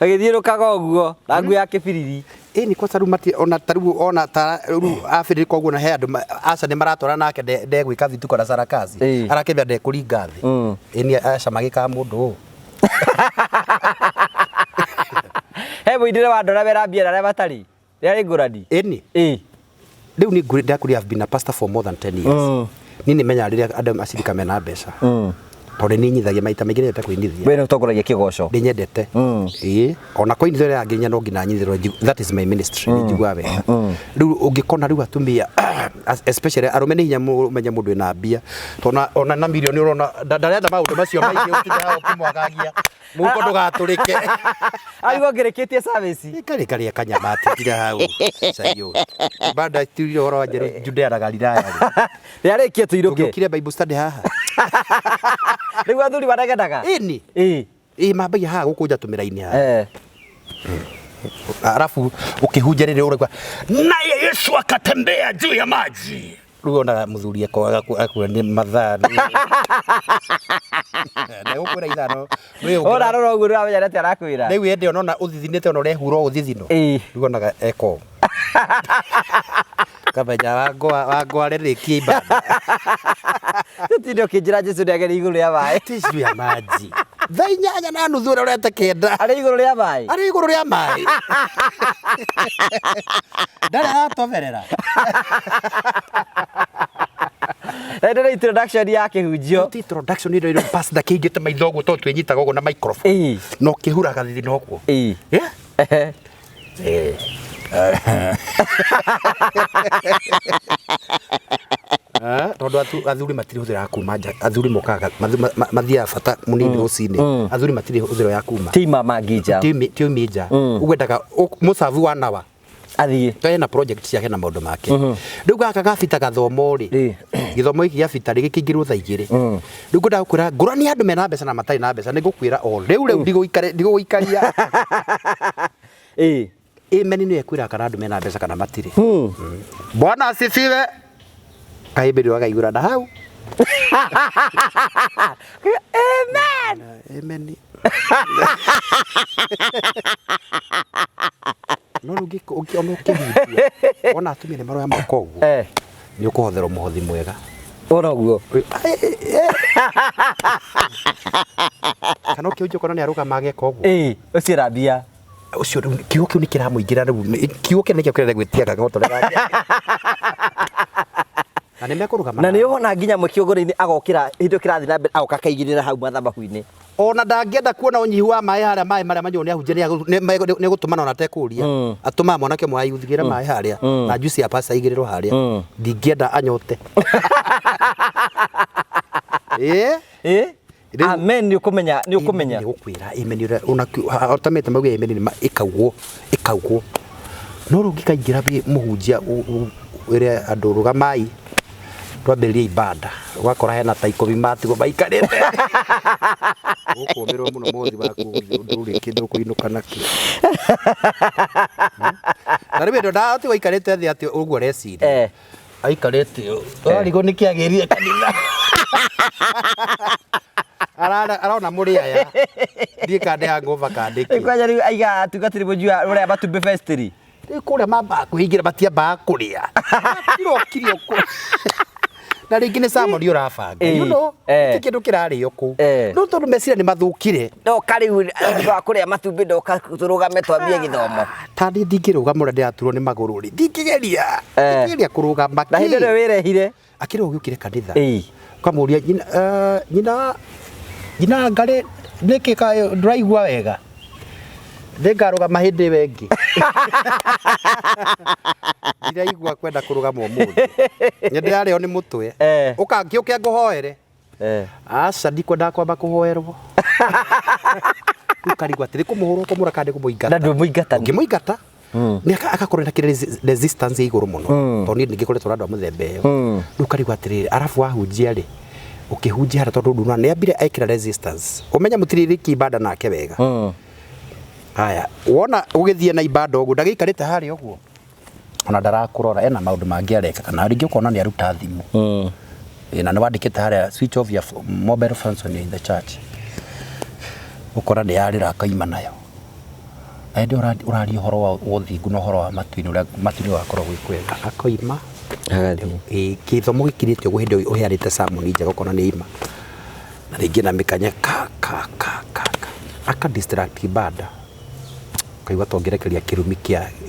Agĩthiũrũkaga ũguo na nguo ya kĩbiriri. Ĩni kwa rĩu mati ona ta rĩu ona ta rĩu abĩrĩrĩka ũguo na he andũ aca nĩ maratwara nake ndegwĩka vituko na sarakazi. Arakĩmenya ndekũringa thĩ. Ĩni aca magĩkaga mũndũ ũũ. He mũinĩre wa andũ arĩa mena mbia na arĩa matarĩ. Rĩarĩ ngũrani. Ĩni. Rĩu nĩ ndakuria I've been a pastor for more than 10 years. Niĩ nĩ menyaga rĩrĩa andũ acirika mena mbeca. Tondũ nĩ nyithagia maita maingĩ nyendete kũinithia. We nĩ ũtongoragia kĩgoco. Ndĩ nyendete. Ĩĩ. Ona kũinithio ĩrĩa nginya no nginya nyithĩrwo, that is my ministry, nĩ njiguaga wega. Rĩu ũngĩkona rĩu atumia especially arũme nĩ hinya ũmenye mũndũ wĩna mbia. Tondũ ona na mirioni ũrona ndarenda maũndũ macio maingĩ ũtinde hau ũkĩmwagagia mũhuko ndũgatũrĩke. Arigwo ngĩrĩkĩtie service. Karĩ karĩa kanyama atindire hau cai ũyũ. Banda tirire ũhoro wa Njeru Judea na Galilaya rĩ. Rĩarĩkia tũirũke. Tũgĩũkire Bible study haha. Rĩu athuri manegenaga. Ĩni. Ĩ mambagia haha gũkũnja tũmĩraini haha. Alafu ũkĩhunja rĩrĩ ũraigua naye Yesu akatembea juu ya maji. Rĩu onaga mũthuri akwa nĩ mathaa. Ndegũkwĩra 5. Ũrarora ũguo ndũramenya nĩ atĩa arakwĩra. Rĩu ĩndĩ onona ũthithinĩte ona ũrehura ũthithino. Rĩu onaga eko. Kamenya wangwa rĩrĩkie ibada. Tũtinde ũkĩnjĩra Jesu nĩageria igũrũ rĩa maĩ. Ti juu ya maji. Thaa 8:30 ũrĩa ũrete 9. Arĩ igũrũ rĩa maĩ. Arĩ igũrũ rĩa maĩ. Ndarĩ aratoberera. Na ĩno nĩ introduction ya kĩhunjio. Ti introduction ĩno ĩno pastor kĩingĩte maitho ũguo tondũ twĩnyitaga ũguo na microphone. Na ũkĩhuraga thithino ũguo. Yeah? Tondũ athuri matirĩ hũthĩro ya kuma nja, athuri mokaga mathiaga bata mũnini rũcinĩ, athuri matirĩ hũthĩro ya kuma. Ti mama nginja. Tiumi nja. Ũgwendaga mũcabu wa nawa. Athiĩ. To ena project ciake na maũndũ make. Rĩu gaka gabita gathomo rĩ, gĩthomo gĩkĩ gĩa bita rĩ gĩkĩingĩrwo thaa 2. Rĩu ngwendaga gũkwĩra ngũrani ya andũ mena mbeca na matarĩ na mbeca, nĩ ngũkwĩra o rĩu rĩu ndigũgũikaria. Amen nĩyo ĩkwĩraga kana andũ mena mbeca kana matirĩ. Bwana asifiwe. Kaĩmbĩrĩ wakaigũra na hau. Amen. Amen. Ona ũkĩhutia ona atumia nĩ maroya moko ũguo, nĩ ũkũhotherwo mũhothi mwega. Ona ũguo. Kana ũkĩhunjia ũkona nĩ arũgama ageka ũguo. Ĩĩ, ũcio na mbia. Ũcio rĩu kiugo kĩu nĩ kĩramũingĩra rĩu, kiugo kĩu nĩkĩo kĩrenda gwĩtia kang'otore gake na nĩ mekũrũgama. Na nĩ ũhona nginya mwe kĩongoro-inĩ agokĩra hĩndĩ ĩyo kĩrathiĩ na mbere, agoka akaigĩrĩra hau mathabahu-inĩ. Ona ndangĩenda kuona ũnyihu wa maĩ harĩa, maĩ marĩa manyuo nĩ ahunjia nĩ gũtũmana ona atekũria. Atũmaga mwanake ũmwe wa yuthi gĩra maĩ harĩa na juice ya pasta igĩrĩrwo harĩa. Ndingĩenda anyote. Ĩĩ. Ĩĩ. Rĩu- Amen, nĩ ũkũmenya, nĩ ũkũmenya. Nĩ gũkwĩra amen ũrĩa ona otamĩte mauge amen nĩ ĩkaugwo ĩkaugwo. No rĩu ũngĩkaingĩra wĩ mũhunjia wĩre andũ rũgamai twambĩrĩrie ibada, ũgakora hena ta 10 matigwo maikarĩte. Ũkũmĩrwo mũno mũhothi waku ndũrĩ kĩndũ ũkũinũka nakĩo. Na rĩu ĩndo ndati waikarĩte thĩ atĩ ũguo ũreciria. Aikarĩte ũũ. Ũrarigwo nĩkĩ agĩrire kanitha. Arona mũrĩ aya. Ndiĩ kande hangover kandĩki. Kwanja rĩu aigaga atungatĩri mũnjua ũrĩa matumbĩ festiri. Rĩu kũrĩa mambaga kwĩingĩra matiambaga kũrĩa. Matirokire ũkũ. Na rĩngĩ nĩ samoni ũrabanga. You know, ti kĩndũ kĩrarĩo kũu. No tondũ meciria nĩ mathũkire. Ndoka rĩu thutha wa kũrĩa matumbĩ, ndoka tũrũgame twambie gĩthomo. Ta niĩ ndingĩrũgama ũrĩa ndĩraturwo nĩ magũrũ rĩ. Ndingĩgeria. Ndingĩgeria kũrũgama. Na hĩndĩ ĩrĩa wĩrehire. Akĩrĩ ũgĩũkire kanitha. Ũkamũria nyina, nyina, nyina ngarĩ nĩkĩ ndũraigua wega? Nĩngarũgama hĩndĩ ĩyo ĩngĩ. Ndiraigua kwenda kũrũgama ũmũthĩ. Nĩ ndĩrarĩo nĩ mũtwe. Ũka ngĩũke ngũhoere. Aca, ndikwendaga kwamba kũhoerwo. Rĩu ũkarigwo atĩrĩ, kũmũhũra ũkũmũra kana nĩ kũmũingata? Na ndũmũingata. Ũngĩmũingata, nĩ agakorwo na resistance ya igũrũ mũno. Tondũ niĩ ningĩkoretwo na andũ a mũthemba ĩyo. Rĩu ũkarigwo atĩrĩrĩ, arabu wahunjia rĩ, ũkĩhunjia harĩa tondũ nduna nĩ ambire ekĩra resistance. Ũmenye mũtirĩrĩkia ibada nake wega. Haya, wona ũgĩthiĩ na ibada ũguo, ndagĩikarĩte harĩa ũguo. Ona ndarakũrora, ena maũndũ mangĩ areka, kana rĩngĩ ũkona nĩ aruta thimũ. Na nĩ wandĩkĩte harĩa switch off your mobile phones when you're in the church. Ũkora nĩ yarĩra akaima nayo. Na hĩndĩ ĩyo ũraria ũhoro wa ũthingu na ũhoro wa matu-inĩ, ũrĩa matu-inĩ gũgakorwo gwĩ kwega. Akoima. Agathiĩ. Ĩĩ, gĩthomo gĩkirĩte ũguo hĩndĩ ĩyo ũheanĩte sermon njega ũkona nĩ ima. Na rĩngĩ na mĩkanye ka ka ka ka ka. Aka distract ibada. Ũkaigua ta ũngĩrekeria kĩrumi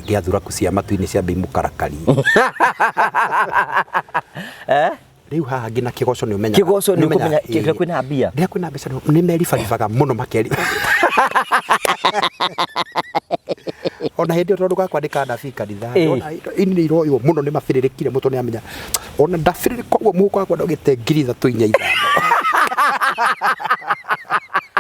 gĩa thuraku cia matu-inĩ ciambe imũkarakarie. Rĩu haha nginya kĩgoco nĩ ũmenyaga. Kĩgoco nĩ ũkũmenya kĩrĩa kwĩna mbia. Rĩrĩa kwĩna mbeca nĩ meribaribaga mũno makeri. Ona hĩndĩ ĩyo tondũ gakwandĩka anabii kanitha, ona ini nĩ iroywo mũno nĩ mabĩrĩrĩkire mũno nĩ amenya. Ona ndabĩrĩrĩka ũguo mũhuko wakwa ndogĩte 3,000 4,500.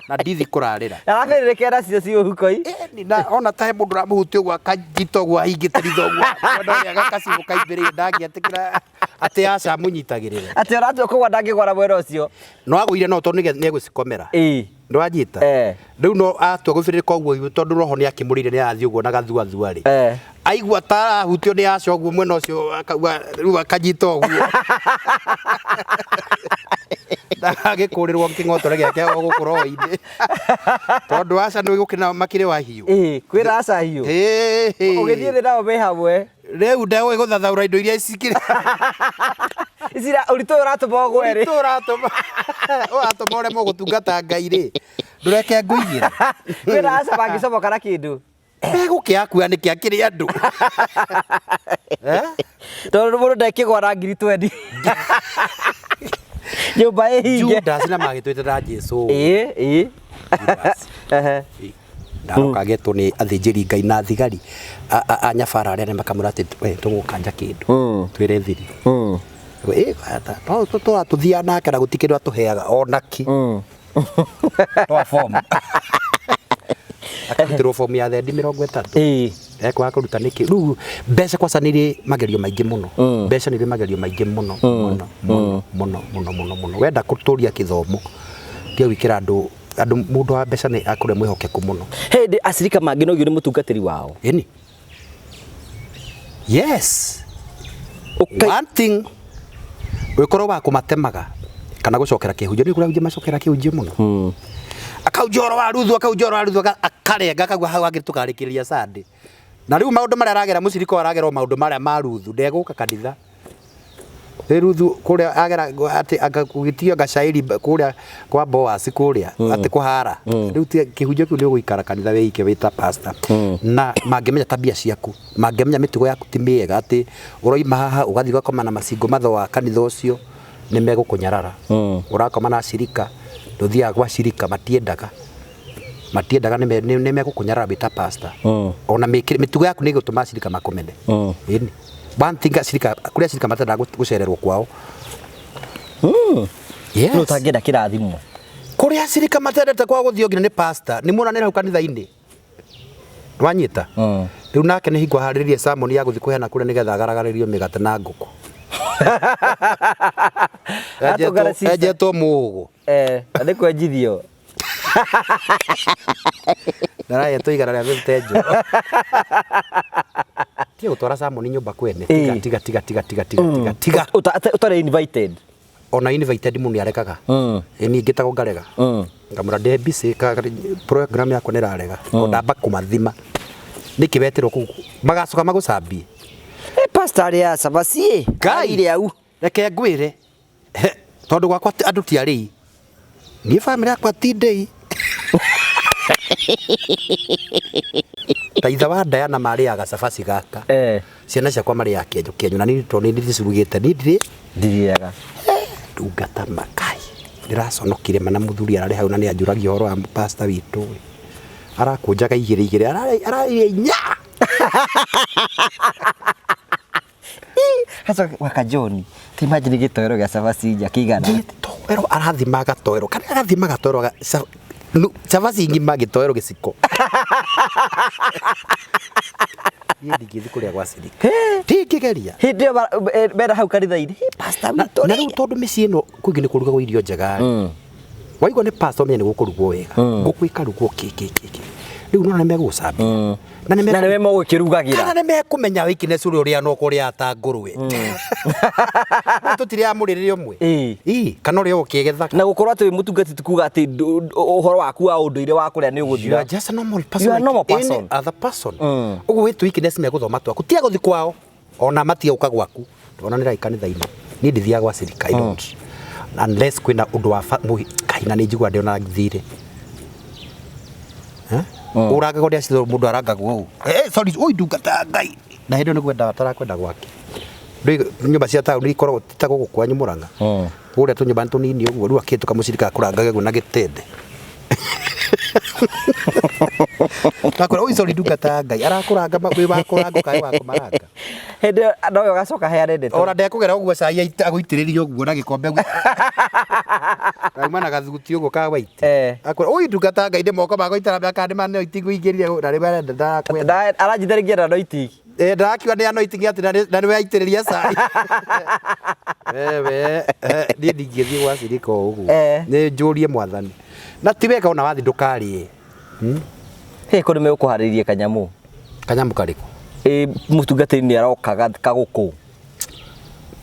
Na ndithi kũrarĩra. Arabĩrĩrĩkera nacio ci mũhuko-inĩ. Ĩni, na ona ta he mũndũ ũramũhutia ũguo akanyita ũguo ahingĩte ritho ũguo. Mwena ũrĩa gakacibũ kaimĩrĩire ndangĩetĩkĩra atĩ aca amũnyitagĩrĩre. Atĩ ona atua kũgwa ndangĩgwa na mwena ũcio. No agũire no tondũ nĩ egũcikomera. Nĩwanyita? Rĩu no atua gũbĩrĩrĩka ũguo tondũ roho nĩ akĩmũrĩire nĩ arathiĩ ũguo na gathuathua rĩ. Aigua ta arahutio nĩ aca ũguo mwena ũcio akauga rĩu akanyita ũguo. Ndagagĩkũrĩrwo kĩng'otore gĩake o gũkũ roho-inĩ. Tondũ aca nĩ gũkĩna makĩrĩ wa hiũ. Ĩĩ, kwĩna aca hiũ. Ũgĩthiĩ thĩ nao me hamwe. Rĩu ndegũgĩ gũthathaũra indo iria cikĩrĩ. Ici ũritũ ũyũ ũratũma ũgwe rĩ. Ũritũ ũratũma ũremwo gũtungata Ngai rĩ. Ndũreke ngũigĩre. Kwĩna aca mangĩcomoka na kĩndũ. Megũkĩakua nĩkĩ akĩrĩ andũ. Tondũ mũndũ ndekĩgwa na ngiri twendi. Nyũmba ĩhinge. Judas na magĩtwĩte na Jesu. Ĩĩ, ĩĩ. Judas. Ndaroka agetwo nĩ athĩnjĩri Ngai na thigari a nyabara arĩa makamwĩra atĩ we tũgũkanja kĩndũ. Twĩre thiri. Ĩĩ, no tũratũthiaga nake na gũtirĩ kĩndũ atũheaga ona kĩ. Twa form. Akarutĩrwo form ya thendi 30. Ekwaga kũruta nĩkĩ? Rĩu mbeca kwaca nĩ irĩ magerio maingĩ mũno. Mbeca nĩ irĩ magerio maingĩ mũno mũno mũno mũno mũno mũno mũno. Wenda gũtũria gĩthomo tiga gwĩkĩra andũ andũ mũndũ wa mbeca nĩ akorwo mwĩhokeku mũno. Hĩndĩ acirika mangĩnogio nĩ mũtungatĩri wao. Ĩni. Yes. One thing ũgĩkorwo wa kũmatemaga kana gũcokera kĩhunjio nĩ kũrĩa macokera kĩhunjio mũno. Akahunjia ũhoro wa Ruthu, akahunjia ũhoro wa Ruthu, akarenga akauga hau hangĩ tũkarĩkĩrĩria Sunday. Na rĩu maũndũ marĩa aragera mũcirika ũyũ, aragera o maũndũ marĩa ma Ruthu. Ndegũka kanitha. Rĩ Ruthu kũrĩa agera atĩ anga gũgĩtio gacairi kũrĩa kwa Boaz kũrĩa atĩ kũhara. Rĩu kĩhunjio kĩu nĩ ũgũikara kanitha wĩike wĩ ta pastor. Na mangĩmenya tabia ciaku, mangĩmenya mĩtugo yaku ti mĩega, atĩ ũroima haha ũgathiĩ ũgakoma na macingo matho wa kanitha ũcio, nĩ megũkũnyarara. Ũrakoma na acirika, ndũthiaga gwa cirika, matiendaga. Matiendaga, nĩ megũkũnyarara wĩ ta pastor. Ona mĩtugo yaku nĩ ĩgũtũma acirika makũmene. Ĩni. One thing acirika, kũrĩa acirika matendaga gũcererwo kwao. Yes. Nũ ũtangĩenda kĩrathimo? Kũrĩa acirika matendete kwao gũthiĩ nginya nĩ pastor, nĩ muonanĩra hau kanitha-inĩ. Wanyita? Rĩu nake nĩ hingo aharĩrĩrie sermon ya gũthiĩ kũheana kũrĩa nĩgetha agaragarĩrio mĩgate na ngũkũ. Atũngana sister. Enjetwo mũgũ. Na nĩ kwenjithio. Ndarahetwo 150 njũ. Tiga gũtwara sermon nyũmba kwene. Tiga, tiga, tiga, tiga, tiga, tiga, tiga, tiga. Ũtarĩ invited. Ona invited mũndũ nĩ arekaga. Ĩ niĩ ngĩtagwo ngarega. Ngamwĩra ndĩ busy, program yakwa nĩ ĩrarega. Ndamba kũmathima. Nĩkĩ weterwo kũu? Magacoka magũcambie. Pastor arĩa cabaci. Ngai. Arire au. Reke ngwĩre. Tondũ gwakwa andũ ti arĩi. Niĩ bamĩrĩ yakwa ti ndĩi. Ta ithe wa Diana marĩaga cabaci gaka. Ciana ciakwa marĩaga kĩenyo kĩenyo na niĩ tondũ nĩ ndĩcirugĩte niĩ ndirĩ Ndiriaga. Ndungata makai. Ndĩraconokire ma na mũthuri ararĩ hau na nĩ anjũragia ũhoro wa pastor witũ. Arakũnjaga igĩrĩ igĩrĩ, ararĩa inya. Hasa waka John. Ti imagine gĩtoero gĩa cabaci inya kĩigana. Gĩtoero arathima gatoero. Kana arathima gatoero cabaci ng'ima gĩtoero gĩciko. Niĩ ndingĩthiĩ kũrĩa gwa cirika. Ndingĩgeria. Hĩndĩ ĩyo mera hau kanitha-inĩ. Pastor witũ Na rĩu tondũ mĩciĩ ĩno kũingĩ nĩ kũrugagwo irio njega. Waigua nĩ pastor ũmenye nĩ gũkũrugwo wega. Ngũkũ ĩkarugwo kĩ kĩ kĩ kĩ. Rĩu nona nĩ megũgũcambia. Na nĩ Na nĩwe mũgũkĩrugagĩra. Kana nĩ mekũmenya weakness ũrĩa ũrĩa no kũrĩa ta ngũrwe. Tũtirĩ a mũrĩrĩre ũmwe. Ii, kana ũrĩa ũkĩgethaga. Na gũkorwo atĩ wĩ mũtungati ti kuga atĩ ũhoro waku wa ũndũire wa kũrĩa nĩ ũgũthira. You are just a normal person. You are a normal like any person. other person. Ũguo wĩ weakness megũthoma twaku. Tiga gũthiĩ kwao. Ona matige gũka gwaku. Ona nĩ kanitha-inĩ. Niĩ ndithiaga gwa cirika. I don't. Unless kwĩna ũndũ wa Kai na nĩ njiguaga ndĩona thirĩ. Ũrangagwo nĩ acirwo mũndũ arangagwo ũũ. Sorry, oi ndungata ya Ngai. Na hĩndĩ ĩyo nĩ kwenda atarakwenda gwake. Rĩu nyũmba cia taũni ikoragwo ti ta gũkũ kwanyu Mũrang'a. Kũrĩa tũnyũmba nĩ tũnini ũguo, rĩu akĩhĩtũka mũcirika akũrangage ũguo na gĩtende. Akwĩra, oi sorry ndungata ya Ngai, arakũranga wĩ wa kũranga ũkae wa kũmaranga. Hĩndĩ ĩyo nowe ũgacoka heane ndeto. Ona ndekũgera ũguo cai agũitĩrĩrie ũguo na gĩkombe ũguo. Auma na gathuti ũguo ka white. Akwĩra, oi ndungata ya Ngai nĩ moko makwa itarambia kana nĩ ma itigũingĩrire na rĩu arenda ndarakwenda. Aranjitĩrĩria na anointing. Ndarakiuga nĩ anointing atĩ na nĩwe aitĩrĩria cai. Wewe, niĩ ndingĩthiĩ gwa cirika o ũguo. Nĩ njũrie mwathani. Na ti wega ona wathiĩ ndũkarĩe. Hĩ, kũrĩ megũkũharĩria kanyamũ. Kanyamũ karĩkũ? Mũtungatĩri nĩ aroka kagũkũ.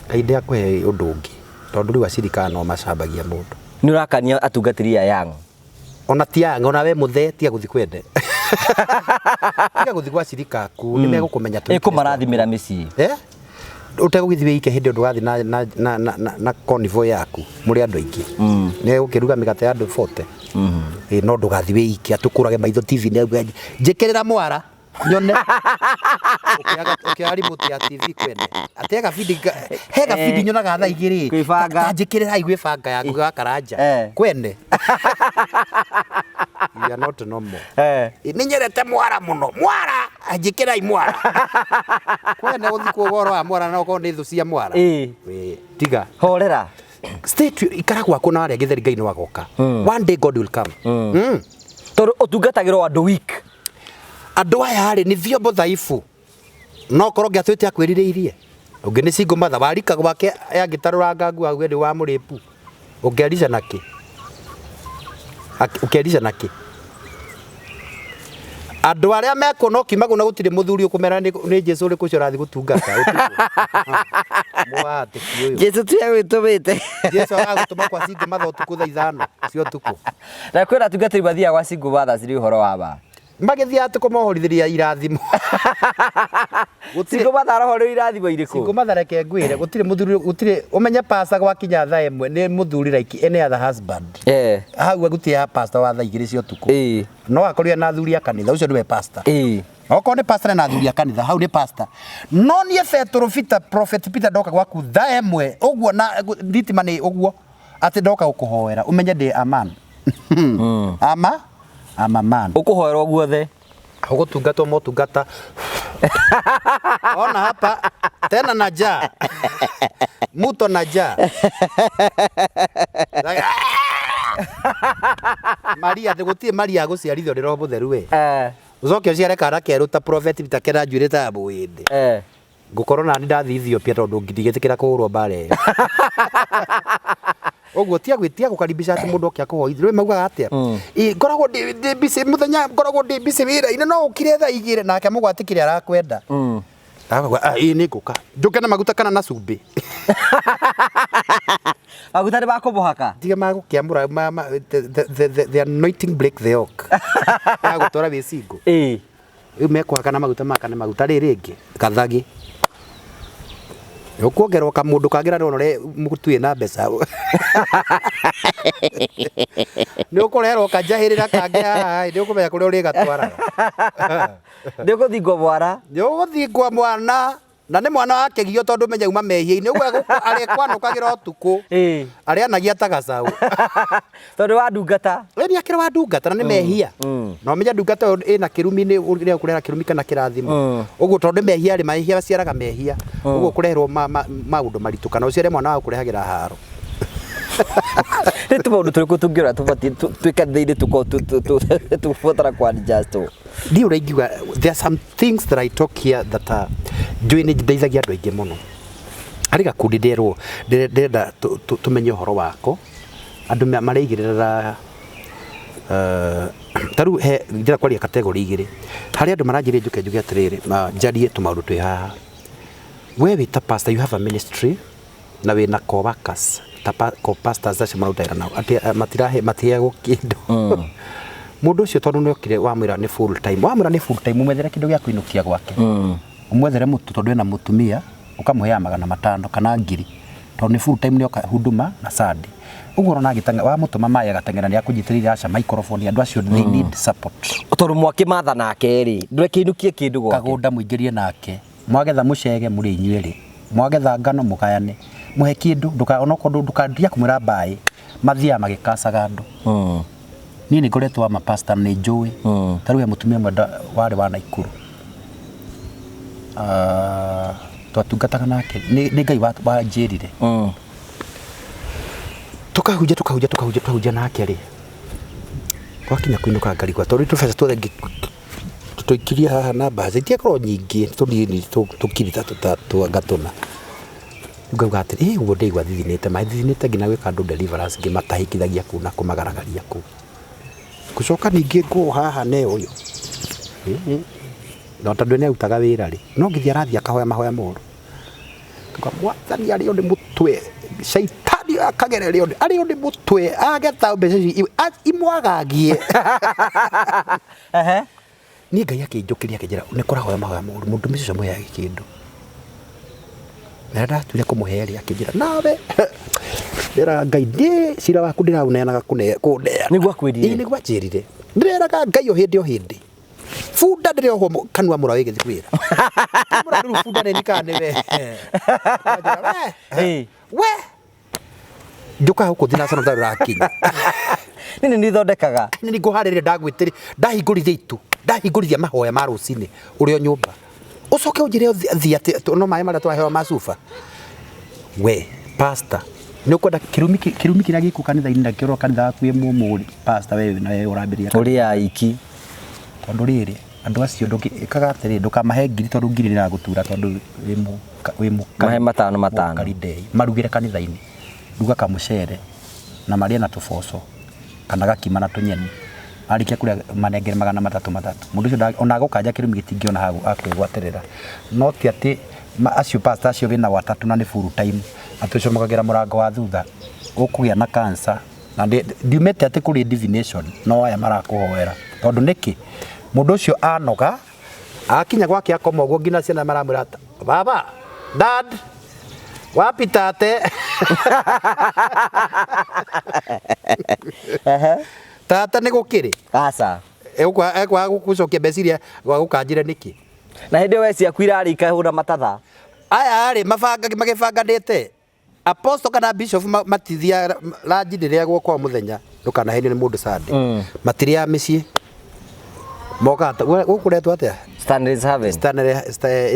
Ngai ndakũhe ũndũ ũngĩ. Tondũ rĩu acirika no macambagia mũndũ. Nĩ ũrakania atungatĩri aya young. Ona ti young, ona we mũthee tiga gũthiĩ kwende. Tiga gũthiĩ gwa cirika aku, nĩ megũkũmenya tũ. Ĩkũmarathimĩra mĩciĩ. Ũtegũgĩthiĩ wĩike hĩndĩ ĩyo ndũgathiĩ na convoy yaku mũrĩ andũ aingĩ. Nĩ ũkĩruga mĩgate ya andũ 40. No ndũgathiĩ wĩike atĩ ũkũrage maitho TV-inĩ auge njĩkĩrĩra mwara nyone. Ũkĩoya remote ya TV kwene. Atĩ he gabindi nyonaga thaa igĩrĩ. Kwĩbanga. Ta njĩkĩrĩrai gwĩbanga ya Ngugi wa Karanja. Kwene. You are not normal. Nĩ nyendete mwara mũno. Mwara! Njĩkĩrai mwara. Kwene gũthiĩ kuo ũhoro wa mwara na ũkorwo nĩ thũ cia mwara. Wĩ, tiga. Horera. Stay to, ikara gwaku na arĩa gĩtheri Ngai no agoka. One day God will come. Tondũ ũtungatagĩrwo andũ weak. Andũ aya rĩ nĩ vyombo dhaifu. No korwo ngĩatwĩte akwĩrirĩirie. Ũngĩ nĩ single mother warika gwake angĩtarũranga nguo auge nĩ wa mũrĩpu. Ũngĩarica na kĩ? Ũkĩarica na kĩ? Andũ arĩa mekuona ũkiuma na gũtirĩ mũthuri ũkũmera nĩ Jesũ ũrĩkũ ũcio ũrathiĩ gũtungata ũtukũ. Mũwatĩki ũyũ. Jesũ tiwe wĩtũmĩte. Jesũ agagũtũma kwa single mother ũtukũ thaa 5 cia ũtukũ. Na kwĩna atungatĩri mathiaga gwa single mothers nĩ ũhoro wa ma. Magĩthiĩ atĩ kũmohorithĩria irathimo. Gũtirĩ Single mother arohorerio irathimo irĩkũ? Single mother, reke ngwĩre, gũtirĩ mũthuri, gũtirĩ ũmenye pastor gwakinya thaa 1 nĩ mũthuri like any other husband. Hau gũtirĩ pastor wa thaa 2 cia ũtukũ. No akorwo na athuri a kanitha, ũcio nĩwe pastor. Okorwo nĩ pastor na athuri a kanitha, hau nĩ pastor. No niĩ Petũrũ Peter, Prophet Peter, ndoka gwaku thaa 1 ũguo na thitima nĩ ũguo atĩ ndoka gũkũhoera, ũmenye ndĩ a man. Ama I'm a man. Ũkũhoerwo guothe. Ũgũtungatwo motungata. Ona hapa tena na jaa. Muto na jaa. Like, "Ah!" Maria gũtirĩ Maria agũciarithio nĩ Roho Mũtheru we. Ũcoke ũciare kana kerũ ta Prophet Peter kena njuĩrĩ ta ya Mũhĩndĩ. Ngũkorwo nani ndathiĩ Ethiopia tondũ ndigĩtĩkĩra kũhũrwo mbara ĩyo. Ũguo tia gwĩtia gũkaribisha atĩ mũndũ oke akũhoithie. Rĩu maugaga atĩa? Ĩ ngoragwo ndĩ busy mũthenya, ngoragwo ndĩ busy wĩra-inĩ, no ũkire thaa 2 nake mũgwati kĩrĩa arakwenda. Akauga, "Ah, ĩ nĩ ngũka. Njũke na maguta kana na cumbĩ?" Maguta nĩ makũmũhaka. Tiga magũkĩamũra the anointing break the yoke. Ya gũtwara wĩ single. Rĩu mekũhaka na maguta maka nĩ maguta rĩrĩ rĩngĩ gathagi. Ũkuongerwo kamũndũ kangĩ na nĩwona ũrĩa mũtuĩ na mbeca. Nĩ ũkũreherwo kanjahĩrĩra kangĩ haha nĩ ũkũmenya kũrĩa ũrĩgatwaraga. Nĩ ũgũthingwo mwara. Nĩ ũgũthingwo mwana na nĩ mwana wa kĩgio tondũ menya uma mehia-inĩ ũguo arĩkwanũkagĩra ũtukũ. Arĩanagia ta gacaũ. Tondũ wa ndungata. We nĩ akĩrĩ wa ndungata na nĩ mehia. Na ũmenye ndungata ĩyo ĩna kĩrumi nĩ ũrĩa ũkũreha kĩrumi kana kĩrathimo. Ũguo tondũ nĩ mehia rĩ, mehia maciaraga mehia. Ũguo ũkũreherwo maũndũ maritũ kana ũciare mwana wa gũkũrehagĩra haro. Nĩ tũmaũndũ tũrĩkũ tũngĩrora tũbatiĩ twĩ kanitha-inĩ tũkorwo tũbatara kũ adjust? Ndiũĩ ũrĩa ingiuga, there are some things that I talk here that are njũĩ nĩ ndeithagia andũ aingĩ mũno. Harĩ gakundi nderwo ndĩrenda tũmenye ũhoro wako, andũ mareigĩrĩra, ta rĩu he ndĩrenda kwaria category igĩrĩ. Harĩ andũ maranjĩrire njũke njuge atĩrĩrĩ, njarie tũmaũndũ twĩ haha. We wĩ ta pastor, you have a ministry na wĩna co-workers, ta co-pastors acio mararuta wĩra nao, atĩ matirahe, matiheagwo kĩndũ. Mũndũ ũcio tondũ nĩ okire wamwĩra nĩ full time, wamwĩra nĩ full time, ũmwethere kĩndũ gĩa kũinũkia gwake. Ũmwethere mũtu tondũ ena mũtumia, ũkamũheaga 500 kana 1000 tondũ nĩ full time nĩ oka huduma na Sunday. Ũguo ũrona agĩteng'era, wamũtũma maĩ agateng'era nĩ akũnyitĩrĩire aca microphone, andũ acio they need support. Tondũ mwakĩmatha nake rĩ, ndũrekĩinũkie kĩndũ gwake. Kagũnda mũingĩrie nake, mwagetha mũcege mũrĩ inyuerĩ, mwagetha ngano mũgayane, mũhe kĩndũ, ndũka onokorwo ndũkandia kũmwĩra mbaĩ, mathiaga magĩkacaga andũ. Niĩ nĩ ngoretwo wa mapasta nĩ njũĩ. Ta rĩu he mũtumia ũmwe warĩ wa Naikuru. Twatungataga nake, nĩ Ngai wanjĩrire. Tũkahunjia tũkahunjia tũkahunjia tũkahunjia nake rĩ, gwakinya kũinũka ngarigwo tondũ tũbeca tuothe tũikirie haha na mbaca itiakorwo nyingĩ tũnini tũkiri ta tũtatũ anga tũna. Rĩu ngauga atĩrĩ, ĩ ũguo ndĩraigua thithinĩte maĩ, thithinĩte nginya gwĩka andũ deliverance ngĩmatahĩkithagia kũu na kũmagaragaria kũu. Ngũcoka ningĩ ngũũ haha ne ũyũ. Na tondũ nĩ arutaga wĩra rĩ, no ngĩthiĩ arathiĩ akahoya mahoya moru. Ngauga mwathani arĩo nĩ mũtwe, caitani akagererio arĩo nĩ mũtwe, agetha mbeca ici imwagagie. Niĩ Ngai akĩnjũkĩria akĩnjĩra nĩ kũrahoya mahoya moru, mũndũ ũcio mũheage kĩndũ. Na rĩrĩa ndatuire kũmũhe rĩ, akĩnjĩra nawe ndĩraga Ngai ndĩ cira waku ndĩraũneanaga kũneana. Nĩguo akwĩrire? Ĩĩ nĩguo anjĩrire. Ndĩreraga Ngai o hĩndĩ o hĩndĩ. Bunda ndĩrohwo kanua mũra wĩgĩthiĩ wĩra. Mũra rĩu bunda nĩ kana nĩwe. Anjĩra, we. We. Njũkaga gũkũ thinacara ũtarĩ ũrakinya. Nĩ nĩ thondekaga. Nĩ nĩ ngũharĩrĩria ndagwĩtĩrĩ ndahingũrithia itu ndahingũrithia mahoya ma rũcinĩ ũrĩ o nyũmba ũcoke ũnjĩre thiĩ atĩ no maĩ marĩa twaheo ma cuba. We pastor nĩ ũkwenda kĩrumi kĩrumi kĩrĩa gĩkuo kanitha-inĩ na kĩrwo kanitha waku wĩ mũmũ rĩ, pastor we na we ũrambĩrĩria Ũrĩ aiki. Tondũ rĩrĩ andũ acio ĩkaga atĩrĩ ndũkamahe ngiri tondũ ngiri nĩ ĩragũtura tondũ wĩ Mahe matano matano. Mũkaridei marugĩre kanitha-inĩ, ruga kamũcere na marĩe na tũboco kana gakima na tũnyeni, marĩkia kũrĩa manengere 300 300. Mũndũ ũcio ona agũkanja kĩrumi gĩtingĩona ha kwĩgwatĩrĩra. No ti atĩ acio pastor acio wĩnao atatũ na nĩ full time atĩ ũcomokagĩra mũrango wa thutha ũkũgĩa na cancer na ndiumĩte atĩ kũrĩ divination no aya marakũhoera tondũ nĩkĩ? Mũndũ ũcio anoga akinya gwake akoma ũguo nginya ciana maramwĩra baba, dad, wapi tate? Tata nĩ gũkĩrĩ. Aca. Ekwaga gũcokia mbeca iria gwagũkanjire nĩkĩ? Na hĩndĩ ĩyo we ciaku irarĩ ikahũra matatha. Aya rĩ mabanga magĩbanganĩte apostle kana bishop matithiaga ranji ndĩrĩagwo kwa mũthenya, ndũkanahenio nĩ mũndũ Sunday. Matirĩaga mĩciĩ, mokaga gũkũ kũretwo atĩa? Stanley's Haven. Stanley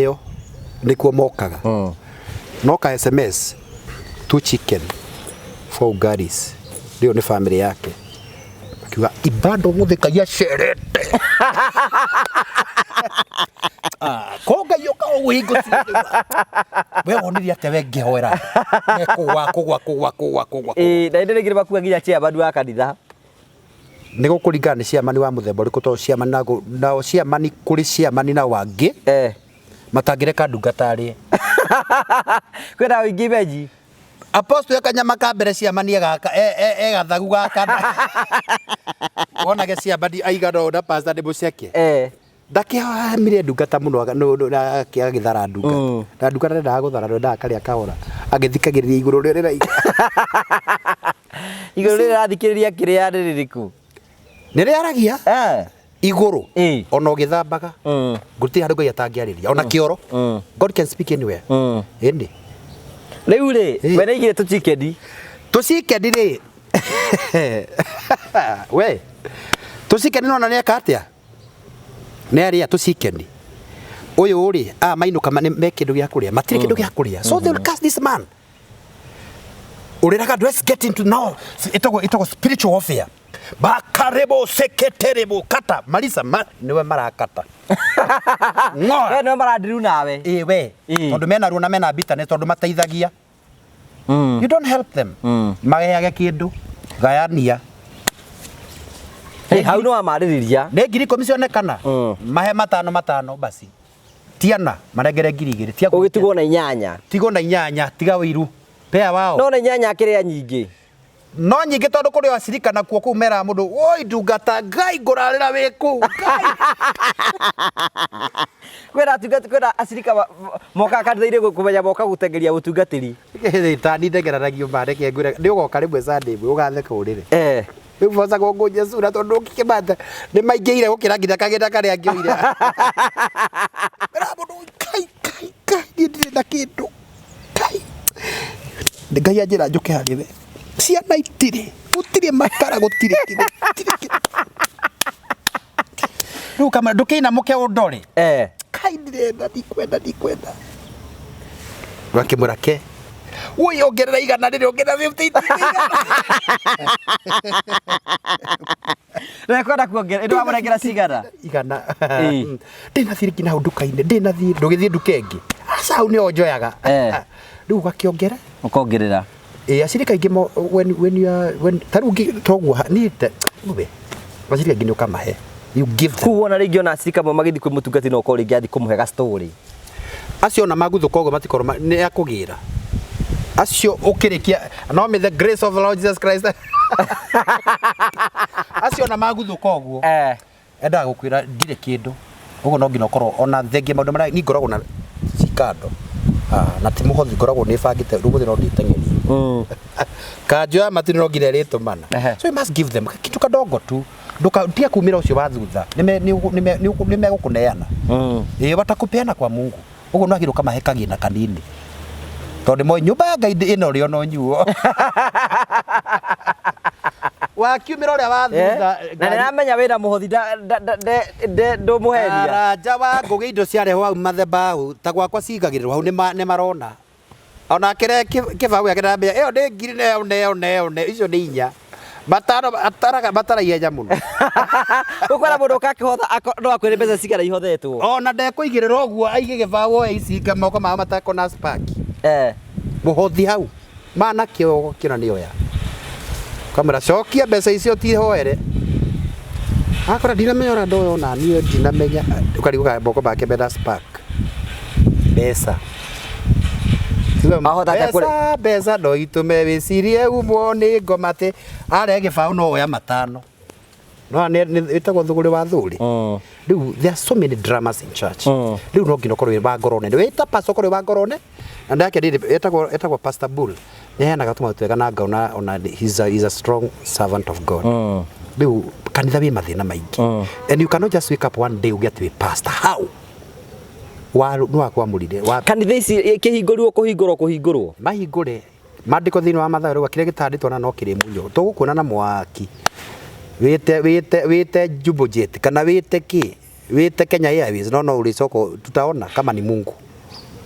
ĩyo nĩkuo mokaga. No ka SMS, 2 chicken, 4 ugalis, rĩu nĩ family yake. Akiuga ibado mũthĩ Ngai acerete. Ko Ngai ũka ũguo hingo ciothe. We wonire atĩa we ngĩhoera? Kũgwa kũgwa kũgwa kũgwa kũgwa. Ĩĩ, na hĩndĩ rĩngĩ nĩmakuaga nginya chairman wa kanitha. Nĩ gũkũringana nĩ chairman wa mũthemba ũrĩkũ, tondũ chairman nao chairman, kũrĩ chairman nao angĩ matangĩreka ndungata arĩe. Kwĩna ũingĩ imenyi. Apostle kanyama ka mbere chairman egaka egathagu gaka. Wonage chairman aigana ũũ na pastor nĩ mũceke. Ndakĩhamire ndungata mũno agĩthara ndungata. Na ndungata ndendaga gũthara, ndendaga karĩa kahora. Agĩthikagĩrĩria igũrũ rĩrĩa rĩraiga. Igũrũ rĩrĩa rĩrathikĩrĩria kĩrĩa nĩ rĩrĩkũ? Nĩ rĩaragia igũrũ ona ũgĩthambaga. Gũtirĩ handũ Ngai atangĩarĩria ona kĩoro. God can speak anywhere. Ĩndĩ Rĩu rĩ, we nĩaigire tũchikeni. Tũchikeni rĩ, we tũchikeni nona nĩeka atĩa? Nĩ arĩa tũchikeni. Ũyũ rĩ, aya mainũka me kĩndũ gĩa kũrĩa, matirĩ kĩndũ gĩa kũrĩa. So they will curse this man. Ũrĩraga, let's get into now. Ĩtagwo spiritual warfare. Bakarebo seketerebo kata marisa ma, niwe marakata. Ng'ora. We nĩwe marandiru nawe. Ĩĩ we. Tondũ mena ruo na mena bitterness, tondũ mateithagia. You don't help them. Magayage kĩndũ. Gayania. Hau nĩ wamarĩrĩria. Nĩ 10,000 cionekana. Mahe matano matano basi. Tiana marengere 2,000. Tia Ũgĩtigwo na inyanya. Tigwo na inyanya, tiga ũiru. Pea wao. No na inyanya akĩrĩa nyingĩ. No nyingĩ tondũ kũrĩ acirika nakuo kũu meraga mũndũ, woi ndungata Ngai ngũrarĩra wĩ kũu. Ngai. Kwĩna atungati, kwĩna acirika mokaga kanitha-inĩ kũmenya moka gũtengeria ũtungatĩri. Tani ndengeraragio ma, reke ngwĩre nĩ ũgoka rĩmwe Sunday ĩmwe ũgatheka ũrĩre. Rĩu bocagwo ngũnje cura tondũ ũngĩkĩmata nĩ maingĩire gũkĩra nginya kagĩna karĩa ngĩoire. Mera mũndũ Ngai Ngai Ngai niĩ ndirĩ na kĩndũ. Ngai. Ngai anjĩra njũke harĩ we. Ciana itirĩ, gũtirĩ makara, gũtirĩ kĩ, gũtirĩ kĩ. Rĩu kamera ndũkĩinamũke ũndore. Kai ndirenda, ndikwenda, ndikwenda. Ũgakĩmwĩra ke. Woi ongerera igana rĩrĩ, ongerera 50 igana. Ndĩrekwenda kuongerera, ĩndĩ wamũnengera cigana? Igana. Ndĩna thirĩ nginya hau nduka-inĩ, ndĩna thirĩ, ndũgĩthiĩ nduka ĩngĩ. Aca hau nĩho njoyaga. Rĩu ũgakĩongera. Ũkongerera. Ĩĩ acirika aingĩ when you are, when, ta rĩu toguo niĩ we, acirika aingĩ nĩ ũkamahe. You give them. Koguo ona rĩngĩ ona acirika amwe magĩthiĩ kwĩ mũtungati no ũkorwo rĩngĩ athiĩ kũmũhe ga story. Acio ona maguthũka ũguo matikorwo nĩ akũgĩra. Acio ũkĩrĩkia, no may the grace of the Lord Jesus Christ. Acio ona maguthũka ũguo. Endaga gũkwĩra ndirĩ kĩndũ. Ũguo no nginya ũkorwo ona thengia maũndũ marĩa niĩ ngoragwo na cikando. Na ti mũhothi ngoragwo nĩ bangĩte rĩu mũthĩ no ndĩteng'erie. Kanjũ ya matu no nginya ĩrĩtũmana. So you must give them kitu kadogo tu. Nduka tia kumĩra ũcio wa thutha. Nĩ megũkũneana. Ĩĩ watakupeana kwa Mungu. Ũguo no agĩrĩirwo ũkamahe kagĩna kanini. Tondũ nĩmoĩ nyũmba ya Ngai ĩna ũrĩo na ũnyuo. Wakiumĩra ũrĩa wa thutha. Na nĩramenya wĩna mũhothi ndũmũheria. Karanja wa ngũgĩ indo ciarehwo hau madhabahu ta gwakwa cigagĩrĩrwo hau nĩ marona. Ona akĩrehe kĩbaũ gĩake ndamenya ĩyo nĩ ngiri na ĩyo na ĩyo na ĩyo na icio nĩ inya. Matano ataraga matara ihenya mũno. Ũkwĩra mũndũ ũkakĩhotha no akwĩre mbeca cigana ihothetwo. Ona ndekũigĩrĩra ũguo aige gĩbaũ oe icinga moko mao matakwo na spark. Mũhothi hau mana kĩo kĩona nĩ oya. Kamwĩra cokia mbeca icio tihoere. Akora ndinamenya ũrĩa ndoya ona niĩ ndinamenya. Ũkarigwo kana moko make mena spark. Mbeca. Ahota atĩa kũrĩ- Mbeca, mbeca no itũme wĩcirie umwo nĩ ngoma atĩ arehe gĩbaũ no oya matano. No nĩ ĩtagwo thũgũrĩ wa thũrĩ. Rĩu there are so many dramas in church. Rĩu no nginya ũkorwo wĩ wa ngoro nene, wĩ ta pastor, ũkorwo wĩ wa ngoro nene. Na ndake rĩrĩ etagwo Pastor Bull, nĩ aheanaga tũmaũndũ twega na ngaona ona he's a strong servant of God. Rĩu kanitha wĩ mathĩna maingĩ, and you cannot just wake up one day uge atĩ wĩ pastor. How wa nĩ wakwamũrire wa Kanitha ici kĩhingũrirwo kũhingũrwo kũhingũrwo. Mahingũre mandĩko thĩinĩ wa Mathayo rĩu kĩrĩa gĩtandĩtwo na no kĩrĩ munyo tũgũkuona na mwaki, wĩte Jumbo Jet kana wĩte kĩ, wĩte Kenya Airways, no ũrĩcoka tutaona kama ni Mungu.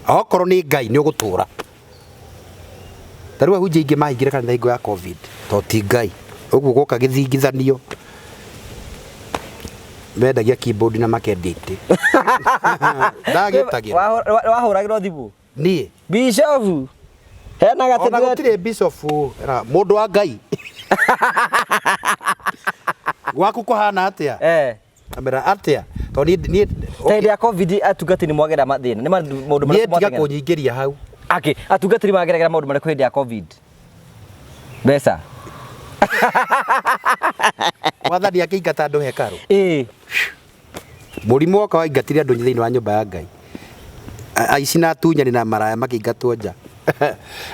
Okorwo nĩ Ngai nĩ ũgũtũra. Ta rĩu ahunjia aingĩ mahingire kanitha hingo ya COVID to ti Ngai ũguo gwoka gĩthingithanio, mendagia keyboard na makendia itĩ ndagĩtagĩra. Wahũragĩrwo thimũ? Niĩ? Bishofu hena ona gatĩ. Gũtirĩ bishop era mũndũ wa Ngai gwaku kũhana atĩa? Amera atĩa tondũ niĩ Ta hĩndĩ ya COVID atungatĩri nĩ mwagera mathĩna nĩ maũndũ niĩ marĩkũ tiga mwateng'era? Kũnyingĩria hau. Akĩ atungatĩri mageragĩra maũndũ marĩkũ hĩndĩ ya COVID? Mbeca. Mwathani akĩingata andũ hekarũ. Mũrimũ woka waingatire andũ thĩinĩ wa nyũmba ya Ngai. Aici na atunyani na maraya makĩingatwo nja.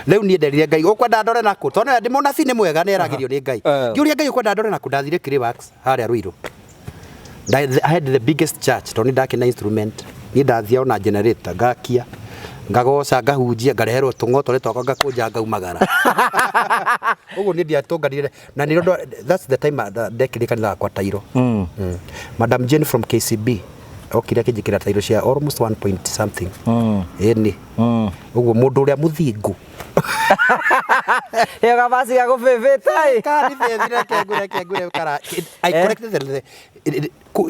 Rĩu niĩ nderire Ngai, ũkwenda ndore nakũ? Tondũ ndĩ mũnabii, nĩ mwega, nĩ eragĩrio nĩ Ngai. Ngĩũria Ngai, ũkwenda ndore nakũ? Ndathire Kiriwax harĩa Ruiru. I had the biggest church tondũ nĩ ndakĩ na instrument. Niĩ ndathia ona generator ngakia, ngagoca, ngahunjia, ngareherwo tũng'otore twakwa, ngakũnja, ngaumagara. Ũguo niĩ ndiatũnganire na nĩ that's the time ndekĩrire kanitha wakwa tairo. Madam Jane from KCB okire akĩnjĩkĩra tairo cia almost one point something. Ĩni. Ũguo mũndũ ũrĩa mũthingu. Ĩyo gabaci ga gũbĩbĩta ĩ. Kandi bethi, reke ngure kara. I collected the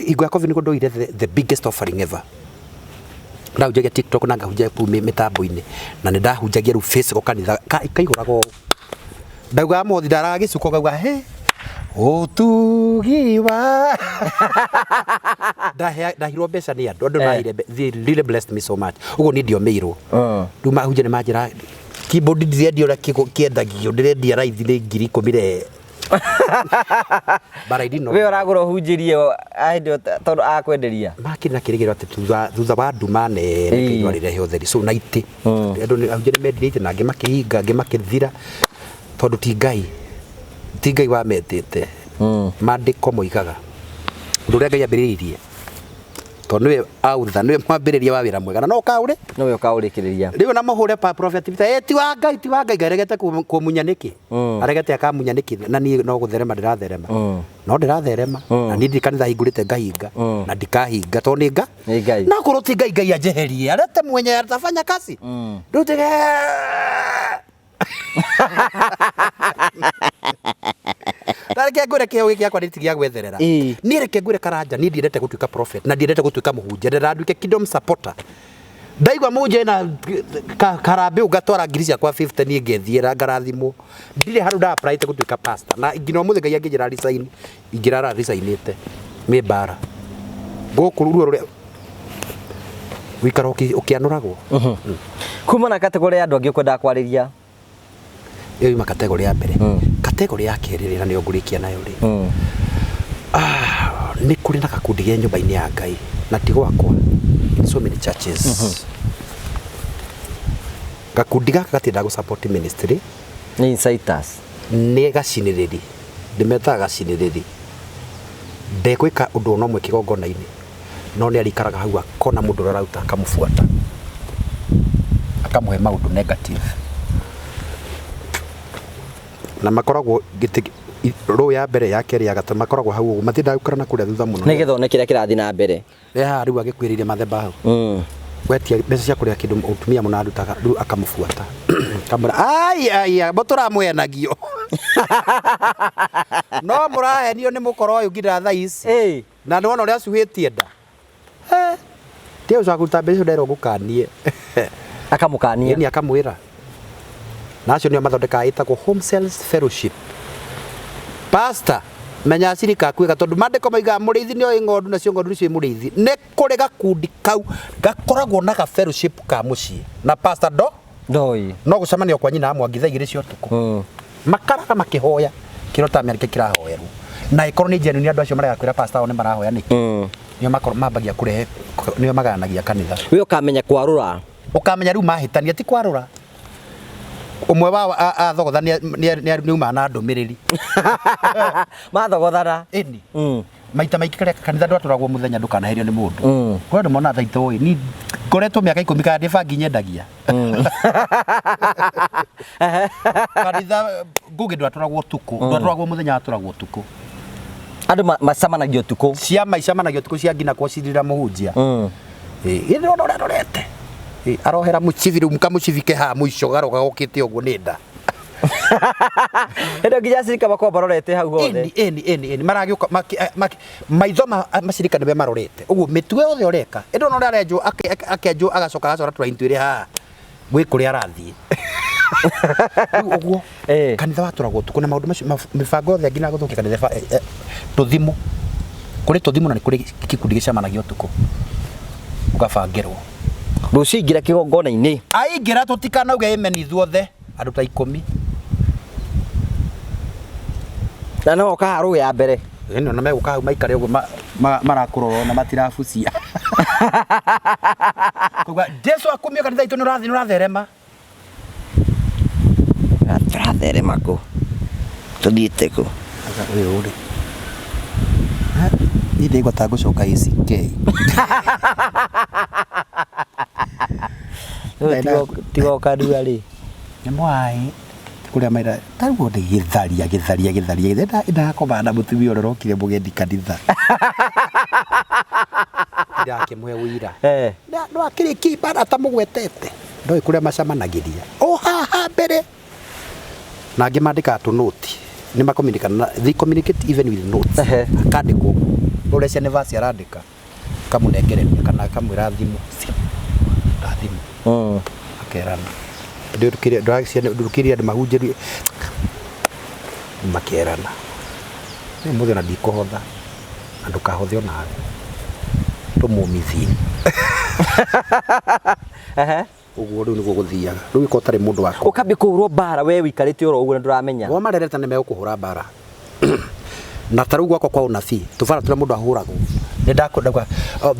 hingo ya COVID nĩguo ndoire the biggest offering ever. Ndahunjagia TikTok na ngahunjia kũu mĩtambo-inĩ na nĩ ndahunjagia rĩu physical kanitha kaihũraga ũũ. Ndaugaga mothi ndaraga gĩcuko, ngauga he ũtugi wa ndahirwo mbeca nĩ andũ maheire they really blessed me so much. Ũguo niĩ ndiomĩirwo. Rĩu mahunjia nĩ manjĩra keyboard ndirendia ũrĩa kĩendagio, ndĩrendia raithi, nĩ 10,000 re. But I didn't know. We ũragũra ũhunjĩrie hĩndĩ ĩyo tondũ akwenderia. Makĩrĩ na kĩrĩgĩrĩro atĩ thutha wa nduma nene kĩigua rĩrehe ũtheri. So na itĩ andũ ahunjia nĩ mendirie itĩ na angĩ makĩhinga, angĩ makĩthira tondũ ti Ngai wametĩte. Maandĩko moigaga ũndũ ũrĩa Ngai ambĩrĩirie, tondũ nĩwe autha, nĩwe mwambĩrĩria wa wĩra mwega na no ũkaũrĩ Nowe ũkaũrĩkĩrĩria. Rĩu na mũhũre pa prophet Peter, ti wa Ngai, ti wa Ngai. Ngai aregete kũmunya nĩkĩ? Aregete akamunya nĩkĩ? Na niĩ no gũtherema ndĩratherema. No ndĩratherema na niĩ ndirĩ kanitha hingũrĩte ngahinga na ndikahinga tondũ nĩ nga Nĩ Ngai. Na korwo ti Ngai, Ngai anjeherie arete mwenye atafanya kazi. Rĩu tige na reke ngwĩre, kĩheo gĩkĩ gĩakwa nĩ ti gĩa gwetherera. Niĩ reke ngwĩre Karanja, niĩ ndiendete gũtuĩka prophet na ndiendete gũtuĩka mũhunjia, ndĩrenda nduĩke kingdom supporter. Ndaigua mũhunjia ena karambĩ ngatwara ngiri ciakwa 50, niĩ ngethiĩra ngarathimwo. Ndirĩ handũ nda apply gũtuĩka pastor na nginya ũmũthĩ Ngai angĩnjĩra resign, ingĩrara resignĩte. Nĩ mbara gũkũ, ruo rũrĩa wĩikara ũkĩanũragwo. Kuma na category ya andũ angĩ ũkwendaga kwarĩria. Ĩyo yuma category ya mbere. Category ya kerĩ rĩ, na nĩyo ngũrĩkia nayo rĩ, nĩ kũrĩ na gakundi ge nyũmba-inĩ ya Ngai na ti gwakwa, in so many churches. Gakundi gaka gatiendaga gũ support ministry. Nĩ insiders. Nĩ gacinĩrĩri, ndĩmetaga gacinĩrĩri. Ndegwĩka ũndũ ona ũmwe kĩgongona-inĩ, no nĩ arĩikaraga hau akona mũndũ ũrĩa ũraruta, akamũbuata, akamũhe maũndũ negative, na makoragwo gĩtĩ row ya mbere, ya kerĩ, ya gatatũ, makoragwo hau ũguo, matiendaga gũikara na kũrĩa thutha mũno. Nĩgetha one kĩrĩa kĩrathiĩ na mbere. Haha rĩu agĩkuĩrĩire madhabahu, wetia mbeca cia kũrĩa kĩndũ mũtumia mũna arutaga, rĩu akamũbuata, akamwĩra, ai ai mũtũramũhenagio, no mũrahenio nĩ mũkora ũyũ nginya thaa ici. Na nĩ wona ũrĩa acuhĩtie nda. Tiga ũcoka kũruta mbeca icio, nderwo ngũkanie. Akamũkania. Ĩni, akamwĩra. Na acio nĩo mathondekaga ĩtagwo Home Cells Fellowship. Pastor, menya acirika aku wega, tondũ maandĩko moigaga mũrĩithi nĩoĩ ng'ondu nacio ng'ondu nĩcio mũrĩithi. Nĩ kũrĩ gakundi kau gakoragwo na ga fellowship ka mũciĩ na pastor ndo Ndoi. No gũcemanio kwa nyina wa Mwangi thaa 2 cia ũtukũ, makaraga makĩhoya kĩrota mĩarĩke kĩrahoerwo, na ĩkorwo nĩ genuine, andũ acio marega kwĩra pastor ao nĩ marahoya nĩkĩ? Nĩo mambagia kũrehe, nĩo magayanagia kanitha. We ũkamenya kwarũra. Ũkamenya rĩu mahĩtania ti kwarũra. Ũmwe wao athogotha nĩauma na ndũmĩrĩri. Mathogothana. Ĩni. Maita maingĩ karĩa kanitha ndwatũragwo mũthenya ndũkanaherio nĩ mũndũ. Kwĩ andũ monaga ta itoĩ. Ni ngoretwo mĩaka 10 kana ndĩ bangi nyendagia. Kanitha Ngũgĩ ndwatũragwo ũtukũ. Ndwatũragwo mũthenya, watũragwo ũtukũ. Andũ macemanagio ũtukũ. Ciama icemanagio ũtukũ cia nginya kwacirĩra mũhunjia. Ĩĩ ndĩrona ũrĩa arorete. Arohera mũcibi rĩu kamũcibi ke haha mũico garoka gokĩte ũguo nĩ nda. Hĩndĩ nginya acirika makoragwo marorete hau hothe. Ĩni ĩni ĩni ĩni maragĩũka maitho ma macirika nĩwe marorete. Ũguo mĩtugo yothe ũreka. Ĩndĩ ona ũrĩa arenjwo akenjwo agacoka agacora tũraini twĩrĩ haha gwĩ kũrĩa arathiĩ. Rĩu ũguo kanitha watũragwo ũtukũ na maũndũ macio mĩbango yothe nginya gũthũkia kanitha tũthimũ. Kũrĩ tũthimũ na nĩ kũrĩ gĩkundi gĩcemanagia ũtukũ. Ũgabangĩrwo. Rũciũ ingĩra kĩgongona-inĩ. Aingĩra tũtikanauge amen ithuothe andũ ta 10. Na no ũkaharwo ya mbere. Ĩno na megũka hau maikare ũguo marakũrora na matirabucia. Kuga Jesu akumio kanitha itũ nĩ ũratherema. Tũratherema kũ? Tũthiĩte kũ? Anga ũyũ rĩ. Niĩ ndĩraigua ta ngũcoka ACK. Tiga ũkanua rĩ. Nĩ mwaĩ kũrĩa maira tarĩu nĩ gĩtharia gĩtharia gĩtharia gĩtharia ndakoma na mũtumia ũrĩa ũrokire mũgendi kanitha. Ndakĩmũhe ũira. No akĩrĩkia ibada atamũgwetete. Ndoĩ kũrĩa macemanagĩria. O haha mbere. Na angĩ mandĩkaga tũnũti. Nĩ makomunicate, they communicate even with notes. Akandĩkwo ũrĩa ciana verse arandĩka. Kamũnengereria kana akamwĩra thimũ. Na thimũ. Akerana. Ndũkĩrire andũ mahunjĩrie. Makerana. Nĩ mũthĩ ona ndikũhotha. Na ndũkahothe onawe. Tũmũmithie. Ũguo rĩu nĩguo gũthiaga. Rĩu ĩkorwo ũtarĩ mũndũ wa Ũkambia kũhũrwo mbara we ũikarĩte oro ũguo na ndũramenya. Wo marereta nĩ megũkũhũra mbara. Na ta rĩu gwakwa kwa ũnabii, tũbara tũrĩa mũndũ ahũragwo. Nĩ ndakwenda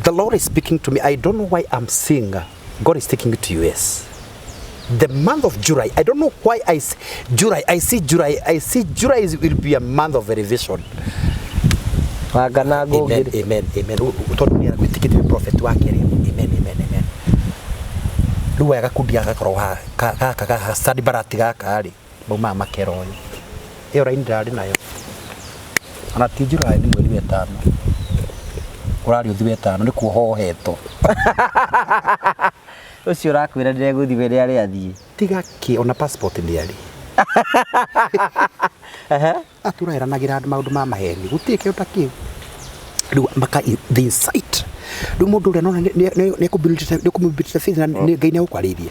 the Lord is speaking to me. I don't know why I'm seeing God is taking you to US. The month of July, I don't know why I see July, I see July, I see July will be a month of elevation. Wangana Amen, amen, amen. Tondũ nĩ aragwĩtĩkĩtie prophet wake rĩ. Amen, amen, amen. Rĩu aya gakundi gaka gakoragwo haha, gaka gaka Sanballat gaka rĩ, maumaga makera ũyũ. Ĩyo raini ndĩrarĩ nayo. Ona ti July nĩ mweri wa 5. Ũrarĩ ũthi wa 5 nĩ kuohwo ohetwo. Ũcio ũrakwĩra ndĩregũthiĩ we rĩarĩ athiĩ. Tiga kĩ ona passport ndĩarĩ. Atũraĩranagĩra andũ maũndũ ma maheni. Gũtirĩ kĩndũ ta kĩu. Rĩu maka the insight. Rĩu mũndũ ũrĩa nona nĩ kũmũbitĩte faith na Ngai nĩ egũkwarĩirie.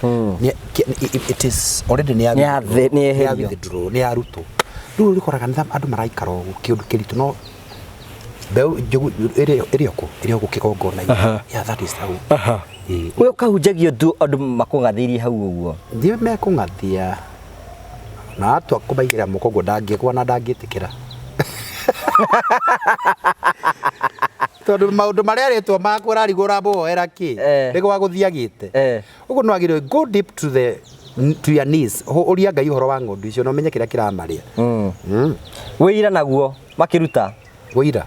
It is already nĩ ya withdraw, nĩ yarutwo. Rĩu ũrĩkoraga nĩ andũ maraikara ũguo kĩũndũ kĩritũ no mbeũ njũgũ ĩrĩ o kũ? Ĩrĩ o kĩgongona-inĩ. Yeah, that is how. We ũkahunjagia ũndũ andũ makũng'athĩirie hau ũguo. Ndio mekũng'athia. Na atua kũmaigĩrĩra moko ũguo ndangĩgwa na ndangĩtĩkĩra. Tondũ maũndũ marĩa arĩtwo maku ũrarigwo ũramũhoera kĩ? Nĩ gwa gũthiagĩte. Ũguo nĩ wagĩrĩirwo go deep to the to your knees. Ũria Ngai ũhoro wa ng'ondu icio na ũmenye kĩrĩa kĩramarĩa. Wĩira naguo makĩruta? Wĩira?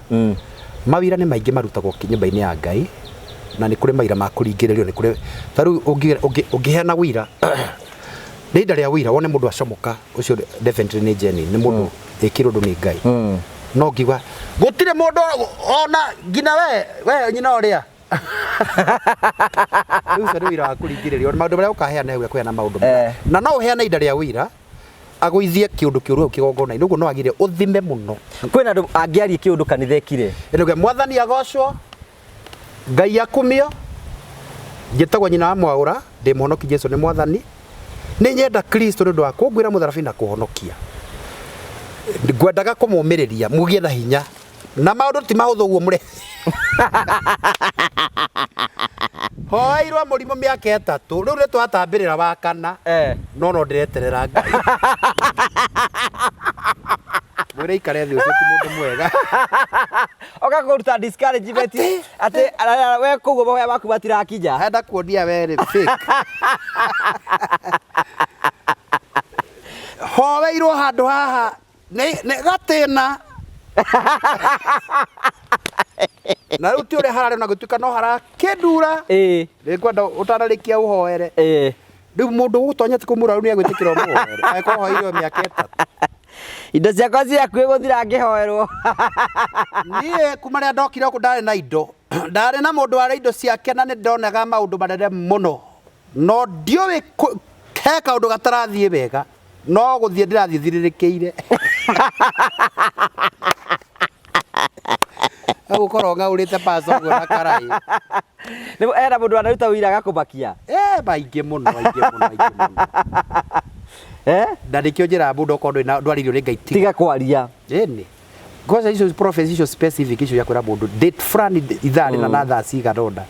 Mawĩra nĩ maingĩ marutagwo nyũmba-inĩ ya Ngai na nĩ kũrĩ mawĩra ma kũringĩrĩrio, nĩ kũrĩ ta rĩu ũngĩheana wĩira nĩ ihinda rĩa wĩira wone mũndũ acomoka ũcio definitely nĩ genuine, nĩ mũndũ ĩkĩrwo ũndũ nĩ Ngai. No ngiuga gũtirĩ mũndũ ona nginya we nyina ũrĩa. Rĩu ũcio nĩ wĩira wa kũringĩrĩrio, maũndũ marĩa ũkaheana hau ekũheana maũndũ mega. Na no ũheane ihinda rĩa wĩira agũithie kĩũndũ kĩũru hau kĩgongona-inĩ, ũguo no agire ũthime mũno. Kwĩna andũ angĩaria kĩũndũ kanitha ĩkire. Ĩno Mwathani agocwo, Ngai akumio, njĩtagwo nyina wa Mwaũra, ndĩ mũhonoki Jesu nĩ Mwathani. Nĩ nyenda Kristo nĩ ũndũ wa kũngwĩra mũtharabi na kũhonokia. Ngwendaga kũmũmĩrĩria mũgĩe na hinya. Na maũndũ ti mahũthũ ũguo mũre. Hoeirwo mũrimũ mĩaka 3, rĩu nĩ twatambĩrĩra wa kana. No no ndĩreterera Ngai. Mwĩre ikare thĩ, ũcio ti mũndũ mwega. Oka kũruta discouragement atĩ we kũguo mahoya maku matirakinya. Enda kuonia we rĩ fake. Hoeirwo handũ haha nĩ gatĩna. Na rĩu ti ũrĩa hararĩ ona gũtuĩka no harakĩndura. Nĩngwenda ũtanarĩkia ũhoere. Rĩu mũndũ ũgũtonya ti kũmũra rĩu nĩegwĩtĩkĩra ũmũhoere. Angĩkorwo ũhoeirwo mĩaka 3. Indo ciakwa ciĩ hakuhĩ gũthira ngĩhoerwo. Niĩ kuma rĩrĩa ndokire gũkũ ndarĩ na indo. Ndarĩ na mũndũ warĩ indo ciake na nĩ ndonaga maũndũ manene mũno. No ndiũĩ he kaũndũ gatarathiĩ wega. No gũthiĩ ndĩrathiĩ thirĩrĩkĩire. Ũgũkorwo ng'aũrĩte pasta ũguo na karaĩ. Nĩ ena mũndũ anaruta wĩira agakũmakia. Maingĩ mũno, maingĩ mũno, maingĩ mũno. Na nĩkĩo njĩraga mũndũ okorwo ndũrĩ na ndwarĩirio nĩ Ngai tiga. Tiga kwaria. Ĩni. Ngoja icio prophecy icio specific icio cia kwĩra mũndũ date fulani ithaa rĩna na thaa cigana ũna.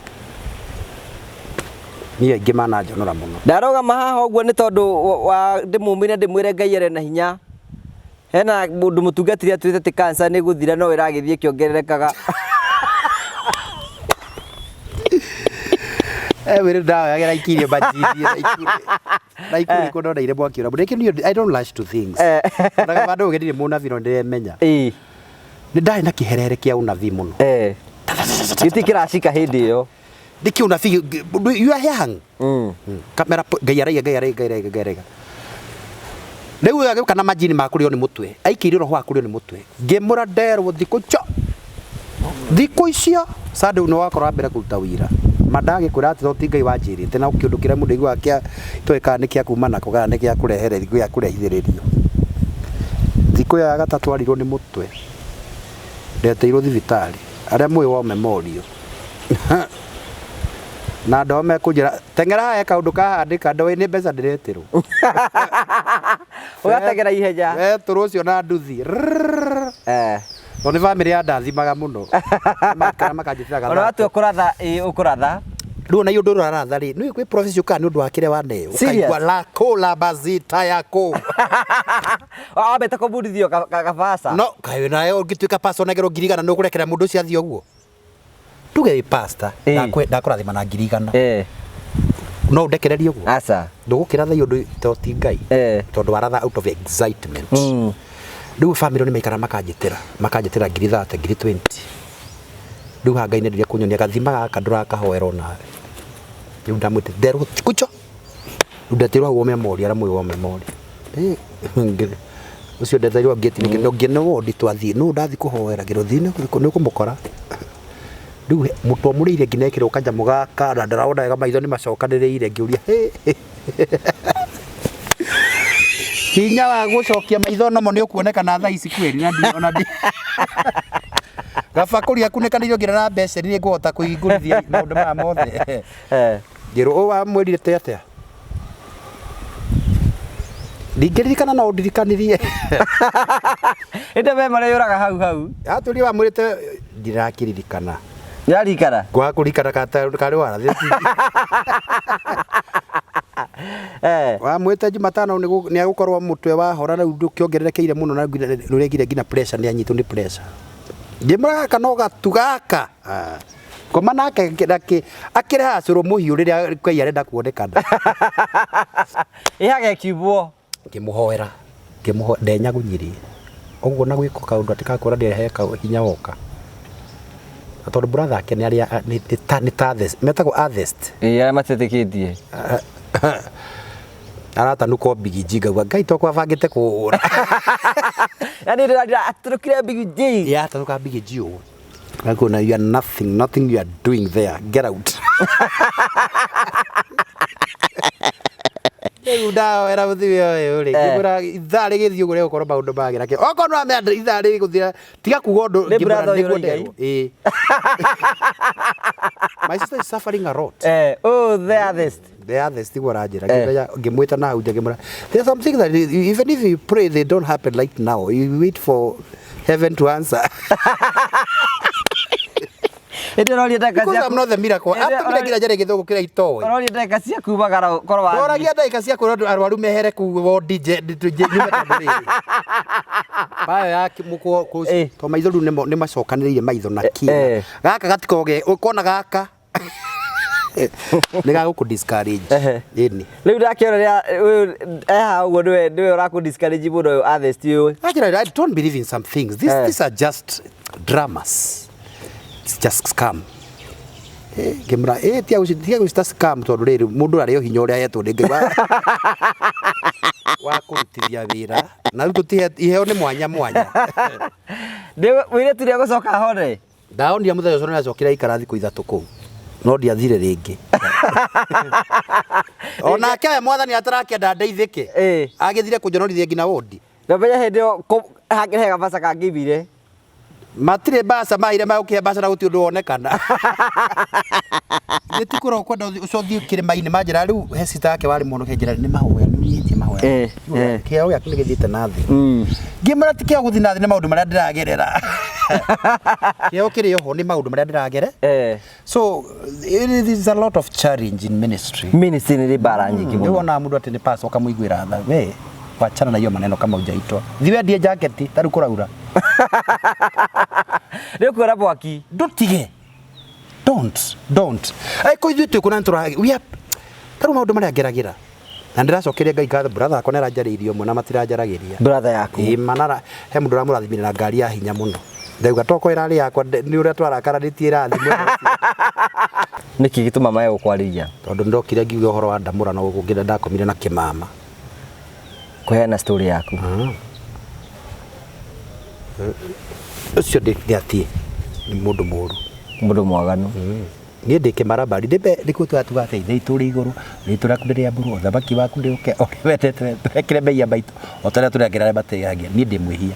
Niĩ aingĩ mananjonora mũno. Ndarũgama haha ũguo nĩ tondũ wa ndĩmũmĩre ndĩmwĩre Ngai arĩ na hinya. Hena mũndũ mũtungatĩri atwĩrĩte atĩ cancer nĩ gũthira no ĩragĩthiĩ ĩkĩongererekaga. Wĩrĩ ndahoyagĩra ikirie majini na ikuru nĩkuo ndoneire mwaki ũrĩa mũnene. Niĩ I don't rush to things. Ona kaba ndũgĩ ndirĩ mũnabii no nĩndĩremenya. Nĩ ndarĩ na kĩherere kĩa ũnabii mũno. Gĩtirĩ kĩracika hĩndĩ ĩyo. Nĩ kĩũnabii, you are young. Kamera Ngai araiga, Ngai araiga, Ngai araiga, Ngai araiga. Rĩu ũyũ agĩũka na majini ma kũrĩo nĩ mũtwe. Aikĩirio roho wa kũrĩo nĩ mũtwe. Ngĩmũra nderwo thikũ cho. Thikũ icio Sunday nĩ wakorwo wambere kũruta wĩira. Ma ndagĩkwĩra atĩ to ti Ngai wanjĩrĩte na kĩũndũ kĩrĩa mũndũ aiguaga kĩa itoĩ kana nĩ kĩa kuma nako kana nĩ gĩa kũrehere gĩa kũrehithĩrĩrio. Thikũ ĩyo ya gatatũ arirwo nĩ mũtwe. Ndeteirwo thibitarĩ. Arĩa mũĩ wa memorial. Na andũ ao mekũnjĩra teng'era haha he kaũndũ kahandĩka ndoĩ nĩ mbeca ndĩretĩrwo. Ũgateng'era ihenya. Wetũrwo ũcio na nduthi. Tondũ nĩ bamĩrĩ ya ndathimaga mũno. Maikara makanjĩtĩra Ona gathate. watua kũratha, ĩĩ ũkũratha. Rĩu ona ũndũ ũrĩa ũraratha rĩ, nĩ kwĩ prophecy yũkaga nĩ ũndũ wa kĩrĩa waneo. Serious? Ũkaigua la ko la bazita yako. Wambĩte kũbundithio kabaca. No, kaĩ nawe ũngĩtuĩka pastor ũnengerwo 100,000 nĩ ũkũrekera mũndũ ũcio athiĩ ũguo? Tuge wĩ pastor, ndakũrathima na 100,000. No ũndekererie ũguo? Aca. Ndũgũkĩra thaa ũndũ to ti Ngai. Tondũ waratha out of excitement. Rĩu family nĩ maikara makanjĩtĩra, makanjĩtĩra 30,000, 20,000. Rĩu haha Ngai nĩendeire kũnyonia gathima gaka ndũrakahoera onawe. Rĩu ndamwĩtire nderwo kucho. Rĩu ndetirwo hau memorial, arĩa mũĩ wa memorial. Ũcio ndeteirwo ngĩti nĩ wondi twathiĩ, nũ ndathiĩ kũhoera ngĩrwo thiĩ nĩ ũkũmũkora. Rĩu mũtwe ũmũrĩire nginya ekĩrwo kanyamũ gaka na ndarona wega maitho nĩ macokanĩrĩire ngĩũria hĩ. Hinya wa gũcokia maitho nomo nĩ ũkuonekana thaa ici kweri na ndi ona ndi. Gabakũri gakunĩkanĩirio nginya na mbeceni nĩ ngũhota kũhingũrithia maũndũ maya mothe. Ngĩrwo ũũ wamwĩrire atĩa? Ndingĩririkana no ũndirikanirie. Ĩndĩ memory yũraga hau hau. Atũria wamwĩrĩte ndirakĩririkana. Nĩraririkana? Kwaga kũririkana karĩ warathire. Wamwĩte Jumatano nĩ agũkorwo mũtwe wahora rĩu ndũkĩongererekeire mũno na nĩũregire nginya pressure nĩanyitwo nĩ pressure. Ngĩmwĩra gaka no gatu gaka. Ngoma nake akĩrehaga cũrũ mũhiũ rĩrĩa Ngai arenda kuonekana. Ĩhaga ĩkiumbwo. Ngĩmũhoera, ndenyagunyirie. Ũguo na gwĩka kaũndũ atĩ gakwĩra ndĩrehe hinya woka. Na tondũ brother ake nĩ arĩa nĩ ta atheist, metagwo atheist. Ĩĩ arĩa matetĩkĩtie. Aratanuka o Big G ngauga Ngai to kwabangĩte kũhũra. Yaani atũrũkire Big G. Yeah, atanuka Big G ũguo. Ngakuona you are nothing, nothing you are doing there. Get out. Rĩu ndahoera mũtumia ũyũ rĩ, ngĩmwĩra ithaa rĩgĩthiĩ ũguo rĩgũkorwo maũndũ magĩra kĩ. Okorwo nĩwamenya ithaa rĩgũthira, tiga kuga ũndũ, Nĩ ngĩmwĩra brother ũyũ nĩguo ũroiga nderwo. Ĩĩ. My sister is suffering a lot. Oh, the others. The others tiguo aranjĩra. Ngĩmenya ngĩmwĩta na hau nja ngĩmwĩra there's something that even if you pray they don't happen like now. You wait for heaven to answer. Ĩndĩ ũroria ndagĩka Because I'm ciaku not the miracle. Ĩndĩ Atũmire nginya njare gĩthũngũ kĩrĩa itoĩ. ũroria ndagĩka ciaku magara korwo wathiĩ. Ndoragia ndagĩka cia kwĩra andũ arwaru mehere kuu wondi nje nyume tondũ rĩrĩ. Mbayo ya mũkwo to maitho rĩu nĩ macokanĩrĩire maitho na kĩ. Gaka gatikoge ũkona gaka nĩ gagũkũ discourage. Ĩni. Rĩu ndakĩona rĩrĩa ũyũ ehaha ũguo nĩwe nĩwe ũrakũ discourage mũno ũyũ Athest ũyũ. Actually, I don't believe in some things. These are just dramas. It's just scam. Ngĩmũra tia gũcita scam tondũ rĩrĩ mũndũ arĩ o hinya ũrĩa ahetwo nĩ Ngai wa kũrutithia wĩra na rĩu tũtihe iheo nĩ mwanya mwanya. Mũirĩtu nĩegũcoka ahone? Ndaonire mũthenya ũcio nĩacokire aikara thikũ 3 kũu no ndiathire rĩngĩ. Onake we mwathani atarakĩenda ndeithĩke agĩthire kũnjonorithia nginya wondi. Ndamenya hĩndĩ ĩyo hakĩrĩ he gabaca kangĩimire. Matirĩ mbaca maire magũkĩhe mbaca na gũtirĩ ũndũ wonekana. Nĩ ti kũrora kwenda ũcio ũthiĩ kĩrĩma-inĩ manjĩra rĩu he sister yake warĩ mũhonoke njĩra nĩ mahoya nĩ ũnyihĩtie mahoya. Kĩheo gĩaku nĩ gĩthiĩte na thĩ. Ngĩmwĩra ti kĩheo gũthiĩ na thĩ nĩ maũndũ marĩa ndĩragerera. Kĩheo kĩrĩ oho nĩ maũndũ marĩa ndĩragere. So it is a lot of challenge in ministry. Ministry nĩ mbara nyingĩ mũno. Nĩ wonaga mũndũ atĩ nĩ pastor ũkamũiguĩra tha. We wachana na hiyo maneno kama hujaitwa. Thiĩ wendie jaketi ta rĩu kũraura. Nĩ ũkuona mwaki. Ndũtige. Don't. Angĩkorwo ithuĩ twĩ kũ na nĩtũra we are ta rĩu maũndũ marĩa ngeragĩra. Na ndĩracokeria Ngai ngatho brother akwa nĩaranjarĩirie ũmwe na matiranjaragĩria. Brother yaku. Ĩĩ manara he mũndũ ũramũrathimire na ngari ya hinya mũno. Ndauga toko ĩrarĩ yakwa nĩ ũrĩa twarakaranĩtie ĩrathimwo. Nĩkĩ gĩtũma mae gũkwarĩria? Tondũ ndokire ngiuga ũhoro wa ndamũra no gũkũ ngĩenda ndakomire na kĩmama. Kũheana story yaku. Ũcio nĩ atĩ nĩ mũndũ mũru. Mũndũ mwaganu. Niĩ ndĩ kĩmarabari nĩkuo tũratuga atĩ ithe itũ ũrĩ igũrũ rĩtwa rĩaku nĩrĩamũrwo ũthamaki waku nĩũke ũrĩa wendete tũrekere mehia maitũ o ta ũrĩa tũrekera arĩa matehagia. Niĩ ndĩ mwĩhia.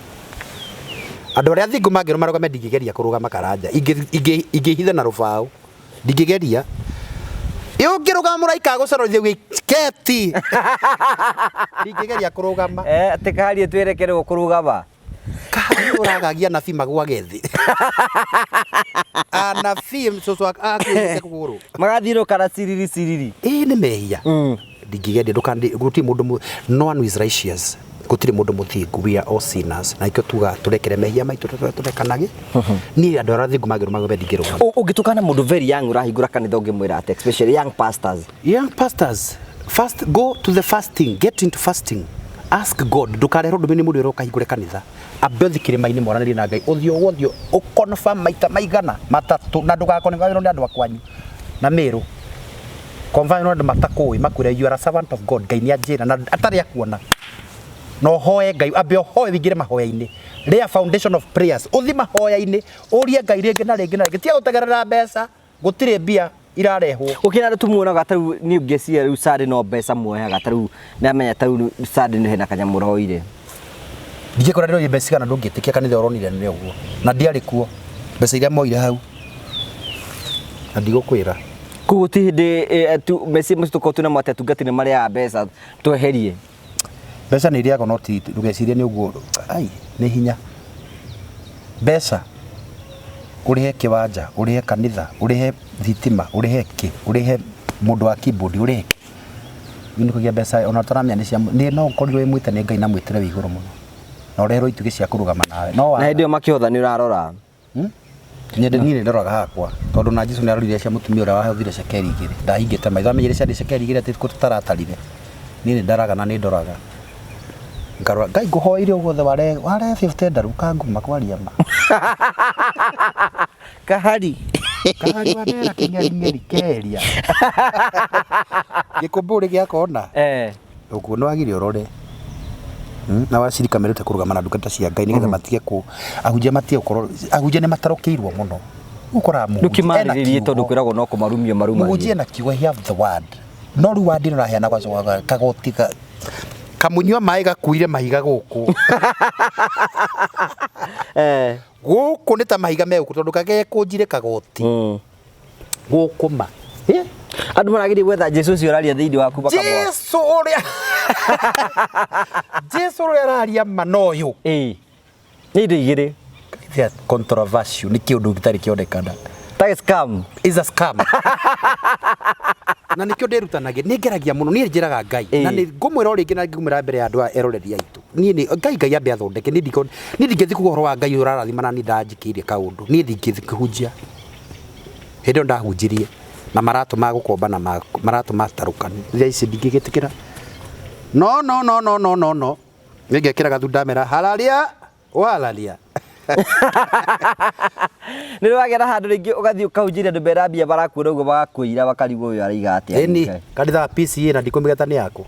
Andũ arĩa athingu mangĩrwo marũgame ndingĩgeria kũrũgama karanja ingĩhitha na rũbaũ ndingĩgeria. Ũngĩrũgama mũraika agũcororithie uge keti ndingĩgeria kũrũgama. Atĩ kaharie twerekerwo kũrũgama. Kahari ũragagia anabii magwage thĩ. Anabii cũcũ akuĩte kũgũrũ. Magathiũrũrũka na ciriri ciriri. Ĩĩ nĩ mehia. Ndingĩgeria gũtirĩ mũndũ no one is righteous. Gũtirĩ mũndũ mũthingu, we are all sinners. Na ikĩo tuga tũrekere mehia maitũ tũrekanage. Niĩ andũ arĩa athingu mangĩrũma ng'ombe ndingĩrũgama. Ũngĩtukana mũndũ very young ũrahingũra kanitha ũngĩmwĩra atĩa, especially young pastors? Young pastors, first go to the fasting, get into fasting. Ask God, ndũkarehwo ndũmĩrĩri nĩ mũndũ ũrĩa ũkahingũre kanitha. Ambe ũthiĩ kĩrĩma-inĩ mwaranĩrie na Ngai, ũthiũ ũthiũ ũconfirm maita maigana matatũ na ndũgaconfirm nĩ andũ a kwanyu na Meru. Confirm nĩ andũ matakũĩ makwĩre you are a servant of God, Ngai nĩ anjĩra na atarĩ akuona. Na ũhoe Ngai, ambe ũhoe ũingĩre mahoya-inĩ. Lay a foundation of prayers. Ũthiĩ mahoya-inĩ, ũrie Ngai rĩngĩ na rĩngĩ na rĩngĩ. Tiga gũtegerera mbeca, gũtirĩ mbia irarehwo. Gũkĩra andũ tumuonaga ta rĩu niĩ ngĩciria rĩu Sunday no mbeca muoyaga ta rĩu ndamenya ta rĩu Sunday nĩ hena kanyamũ ũroire. Ndingĩkora ndĩroire mbeca cigana ndũngĩtĩkia kanitha ũronire nĩ ũguo. Na ndiarĩ kuo. Mbeca iria moire hau. Na ndigũkwĩra. Koguo ti hĩndĩ meciria macio tũkorwo twĩnamo atĩ atungati nĩ marĩaga mbeca tweherie. Mbeca nĩ irĩagwo no ti ndũgecirie nĩ ũguo. Ai, nĩ hinya. Mbeca ũrĩhe kĩwanja, ũrĩhe kanitha, ũrĩhe thitima, ũrĩhe kĩ, ũrĩhe mũndũ wa keyboard, ũrĩhe kĩ. Nĩ kũgĩa mbeca ona ũtaramenya nĩ cia nĩ no ũkorirwo wĩ mwĩte nĩ Ngai na mwĩtĩre wĩ igũrũ mũno. Na ũreherwo itugĩ cia kũrũgama nawe. No Na hĩndĩ ĩyo makĩhotha nĩ ũrarora. Niĩ nĩ ndoraga hakwa tondũ na Jesũ nĩ arorire cia mũtumia ũrĩa wahothire cekeri 2 ndahingĩte maitho amenyire ciarĩ cekeri 2 atĩ tũtaratarire. Niĩ nĩ ndaraga na nĩ ndoraga. Ngarora Ngai ngũhoeire ũguo wothe ware 50 ndaru kanguma kwaria ma. Kahari. Kahari wanera kĩng'ering'eri keria. Gĩkũmbũrĩ gĩa kona. Ũguo nĩ wagĩrĩire ũrore. Na wacirika merute kũrũgama na ndungata cia Ngai nĩgetha matige kũ ahunjia matige gũkorwo ahunjia nĩ matarũkĩirwo mũno. Ũkoraga mũhunjia ena Ndũkĩmarĩrĩrie tondũ kiugo. kwĩragwo no kũmarumio marumagie. Mũhunjia ena kiugo, he have the word. No rĩu word ĩno ũraheana gwacoka kagoti kamunyua maĩ gakuire mahiga gũkũ. Gũkũ nĩ ta mahiga me gũkũ tondũ kagekũnjire kagoti. Gũkũ ma. Andũ marageria gwetha Jesũ ũcio ũraria thĩinĩ waku makamwona. Jesũ ũrĩa Jesũ ũrĩa araria ma no ũyũ. Nĩ indo igĩrĩ. They are controversial, nĩ kĩũndũ gĩtarĩ kĩonekana. Ta Tax scam. Is a scam. Na nikio ndirutanagia, nĩ ngeragia mũno, niĩ njĩraga Ngai. Na nĩ ngũmwĩra o rĩngĩ na ngũmwĩra mbere ya andũ aya eroreri aitũ, niĩ nĩ Ngai, Ngai ambe athondeke. Niĩ ndingĩthiĩ kuga ũhoro wa Ngai ũrarathima na niĩ ndanjĩkĩire kaũndũ. Niĩ ndingĩthiĩ kũhunjia. Hĩndĩ ĩyo ndahunjirie na maratũ ma gũkomba na maratũ matarũkanu, thaa ici ndingĩgĩtĩkĩra. No, no, no, no, no, no, no, nĩ ngekĩra gathunda mera hararia wararia. Nĩ wagera handũ rĩngĩ ũgathiĩ ũkahunjĩria andũ mena mbia, marakuona ũguo magakwĩira, makarigwo ũyũ araiga atĩa. Ĩni kanitha wa PCA na ndikũmĩgeta nĩ yaku.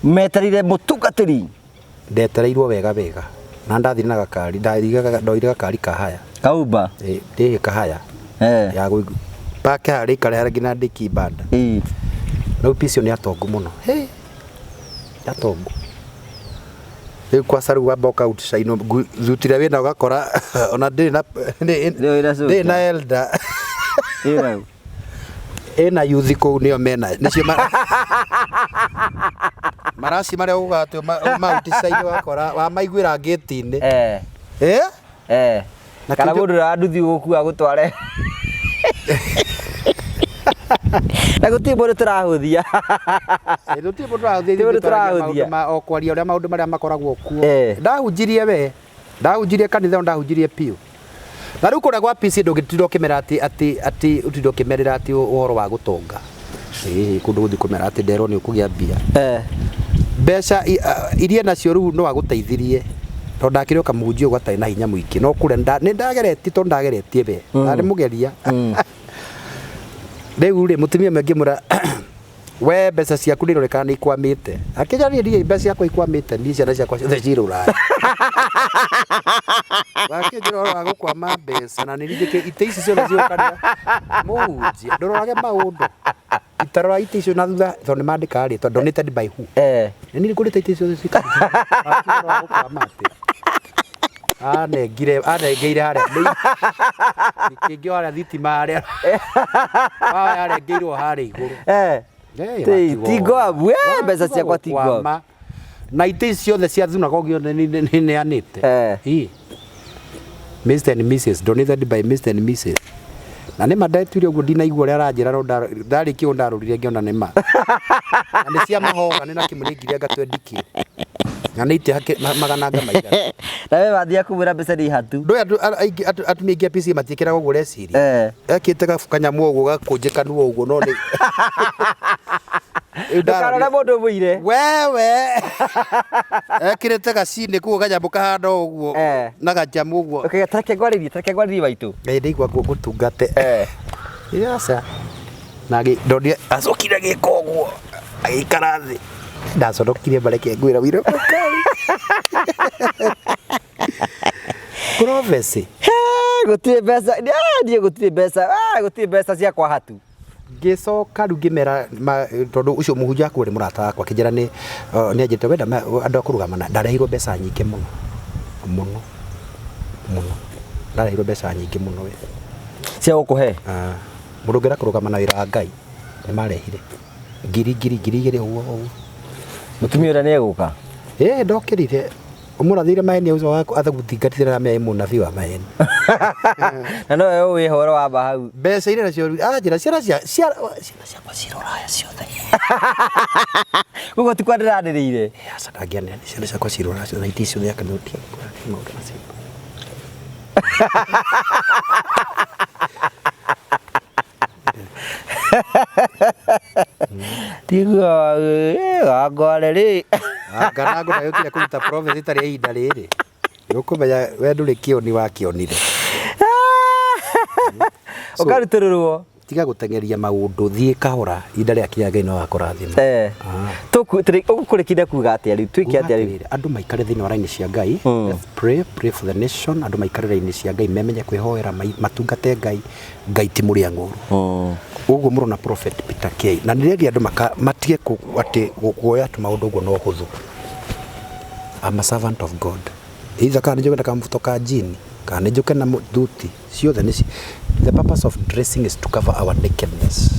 Meterire mũtungatĩri. Ndetereirwo wega wega na ndathire na gakari, ndoire gakari ka haya. Kaumba. Ndĩhĩ kahaya ya pake harĩa ikare harĩa nginya ndĩki banda. Rĩu PCA nĩ atongu mũno. Hey, atongu rĩu kwaca, rĩu wamba ũka outshine thuti ĩrĩa wĩna, ũgakora ona ndĩrĩ na Ndĩrĩ wĩna suti. Ndĩrĩ na elder. Ĩna ĩna yuthi kũu nĩo mena nĩcio maraci marĩa ugaga atĩ ma outshine, ũgakora wamaiguĩra ngĩti-inĩ. Eh? Na Kana kĩndũ- mũndũ ũrĩa wa nduthi gũkua gũtware na gũtirĩ mũndũ tũrahũthia. Gũtirĩ mũndũ ũrahũthia. Gũtirĩ mũndũ Ithuĩ twaragia tũrahũthia. maũndũ ma o kwaria ũrĩa maũndũ marĩa makoragwo kuo. Ndahunjirie we, ndahunjirie kanitha ĩyo, ndahunjirie piũ. Na rĩu kũrĩa gwa PC ndũngĩtinda ũkĩmera atĩ ũtinde ũkĩmerĩra atĩ ũhoro wa gũtonga. Ĩĩ, kũndũ gũthiĩ kũmera atĩ nderwo nĩ ũkũgĩa mbia. Mbeca iria nacio rĩu no agũteithirie tondũ ndakĩrĩ o kamũhunjia ũguo gatarĩ na hinya mũingĩ, no kũrĩa nĩ ndageretie, tondũ ndageretie we ndarĩ mũgeria. Rĩu rĩ, mũtumia ũmwe ngĩmwĩra, "We, mbeca ciaku nĩ ironekana nĩ ikwamĩte." Akĩnjĩra, "Niĩ ndirĩ mbeca ciakwa ikwamĩte, niĩ ciana ciakwa ciothe ciĩ rũraya." Wakĩnjĩra ũhoro wa gũkwama mbeca na nĩ ringĩkĩ itĩ ici ciothe ciũkanĩra mũhunjia, ndũrorage maũndũ, itarora itĩ icio na thutha tondũ nĩ mandĩkaga rĩtwa donated by who. Na niĩ ngũrĩte itĩ ciothe cikanitha. Wakĩnjĩra ũhoro wa gũkwama atĩ anengire, anengeire harĩa kĩngĩ harĩa thitima harĩa yarengeirwo harĩa igũrũ. Ti ngoabu, mbeca ciakwa ti ngoabu. Gũkwama. Na itĩ ici ciothe cia thunagogi yothe nĩ neanĩte. Ĩ. Mr and Mrs, donated by Mr and Mrs. Na nĩ ma ndetuire ũguo, ndinaigua ũrĩa aranjĩra, no ndarĩkia ũguo ndarorire ngĩona nĩ ma. Na nĩ cia mahoga, nĩ na kĩmwe nĩ ngiri anga 20K. Na nĩ itĩ magana anga maigana. Na we wathiĩ kumwĩra mbeca nĩ hatu. Ndũĩ andũ aingĩ, atumia aingĩ a PCA matiĩkĩraga ũguo ũreciria. Ekĩte gabu kanyamũ ũguo gakũnjĩkanu ũguo, no nĩ Rĩu Ndũkarore ndarorire- mũndũ mũire. Wewe ekĩrĩte gacinĩ kuo kanyamũ kahana ũguo na gajamũ ũguo. Okay, tareke ngwarĩrie, tareke ngwarĩrie maitũ. Ngai ndaigua ngũtungate. Aca na ndonire acokire agĩka ũguo, agĩikara thĩ, ndaconokire mareke ngwĩra wĩra prophecy. Gũtirĩ mbeca. Niĩ gũtirĩ mbeca. Gũtirĩ mbeca ciakwa hatu. Ngĩcoka rĩu ngĩmera tondũ ũcio mũhunjia akuo nĩ mũrata wakwa, akĩnjĩra nĩ anjĩrĩte wenda andũ a kũrũgama na ndareheirwo mbeca nyingĩ mũno mũno mũno, ndareheirwo mbeca nyingĩ mũno we. Cia gũkũhe? Ah, mũndũ ũngĩenda kũrũgama na wĩra wa Ngai, nĩ marehire ngiri ngiri 2000 ũguo ũguo. Mũtumia ũrĩa nĩ egũka? Ĩ, ndokĩrire ũmũrathĩire maheni ũcio waku athagũthingatithĩra na mea mũnabii wa maheni. Na nowe ũĩ ũhoro wa ma hau. Mbeca iria nacio anjĩra ciana ciakwa ciĩ rũraya ciothe. Ũguo ti kwa ndĩranĩrĩire. Aca, ndangĩanĩrĩra, ciana ciakwa ciĩ rũraya ciothe na itĩ ciothe akanitha maũndũ macio. Tiguo gangware rĩ. Anga nangu ndagĩũkire kũruta prophecy ĩtarĩ ya ihinda rĩrĩ, nĩũkũmenya we ndũrĩ kĩoni wakĩonire. So, Ũkarutũrũrwo. Tiga gũteng'eria maũndũ, thiĩ kahora, ihinda rĩakinya Ngai no akũrathima. Ũgũkũrĩkithia kuga atĩa rĩu? Twĩke atĩa rĩu? Atĩrĩrĩ, andũ maikare thĩinĩ wa raini cia Ngai. Let's pray, pray for the nation. Andũ maikare raini cia Ngai, memenye kwĩhoera, matungate Ngai. Ngai ti mũrĩa ng'ũru. Ũguo mũrona Prophet Peter K na nĩreria andũ matige atĩ kuoya tũmaũndũ ũguo no hũthũ. I'm a servant of God. Either kana nĩ njoke na kamũbuto ka jean kana nĩ njoke na thuti ciothe nĩ the purpose of dressing is to cover our nakedness,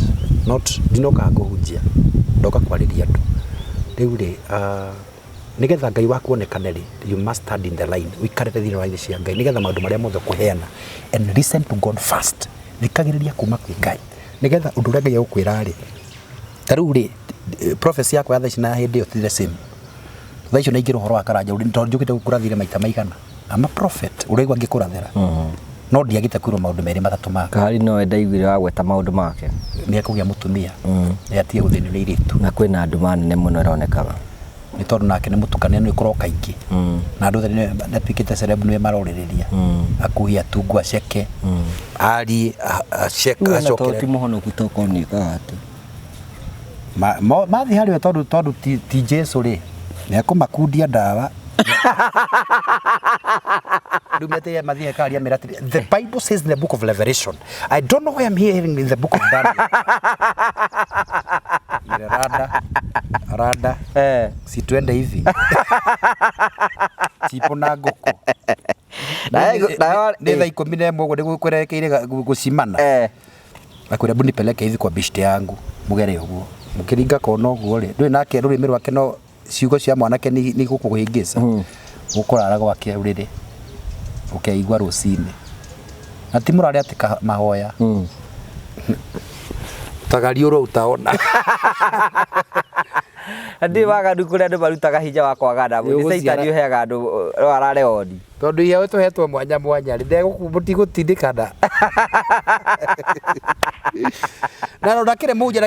not ndinokaga kũhunjia, ndoka kwarĩria andũ rĩu rĩ. Nĩgetha Ngai waku onekane rĩ, you must stand in the line, ũikarĩte thĩinĩ wa raini cia Ngai nĩgetha maũndũ marĩa mothe ũkũheana, and listen to God first, thikagĩrĩria kuma kwĩ Ngai nĩgetha ũndũ ũrĩa Ngai egũkwĩra rĩ, ta rĩu rĩ, prophecy yakwa ya thaa ici na ya hĩndĩ ĩyo ti the same. Thaa icio naingĩra ũhoro wa Karanja tondũ njũkĩte gũkũrathire maita maigana. I'm a prophet, ũraigua ngĩkũrathĩra. No ndiagĩte kwĩrwo maũndũ merĩ matatũ make. Kahari nowe ndaiguire wagweta maũndũ make. Nĩ ekũgĩa mũtumia, nĩ atige gũthĩnio nĩ airĩtu. Na kwĩna nduma nene mũno ĩronekaga. Nĩ tondũ nake nĩ mũtukania nĩ ũkorwo kaingĩ. Na andũ othe nĩ atuĩkĩte celeb nĩwe marorĩrĩria. Akuhie atungu aceke, arie, aceke, Rĩu ona tondũ acokere. ti mũhonoku tokorwo nĩ ĩkaga atĩ. Mathiĩ harĩ we tondũ tondũ ti, ti Jesu rĩ, nĩ ekũmakundia ndawa. Rĩu metereire mathiĩ hekaria mera atĩrĩ, the Bible says in the book of Revelation. I don't know why I'm hearing in the book of Daniel. Mire rada, rada, si twende hivi. Chipo na ngũkũ. Nĩ thaa 11 ũguo nĩguo kwerekeire gũcimana. Akwĩra hebu nipeleke hivi kwa beshte yangu mũgere ũguo mũkĩringa kona ũguo rĩ ndũĩ nake rũrĩmĩ rwake no ciugo cia mwanake nĩ gũkũhĩngĩca ũkũrara gwake ũrĩrĩ ũkeigua rũcinĩ na ti mũrare atĩ mahoya tagariũrwo utaona. Ndĩ waganu kũrĩa andũ marutaga hinya wa kwagana nĩ caitani ũheaga andũ no arare oni. Tondũ iheo tũhetwo mwanya mwanya rĩ mũtigũtindĩkana. Na no ndakĩrĩ mũnja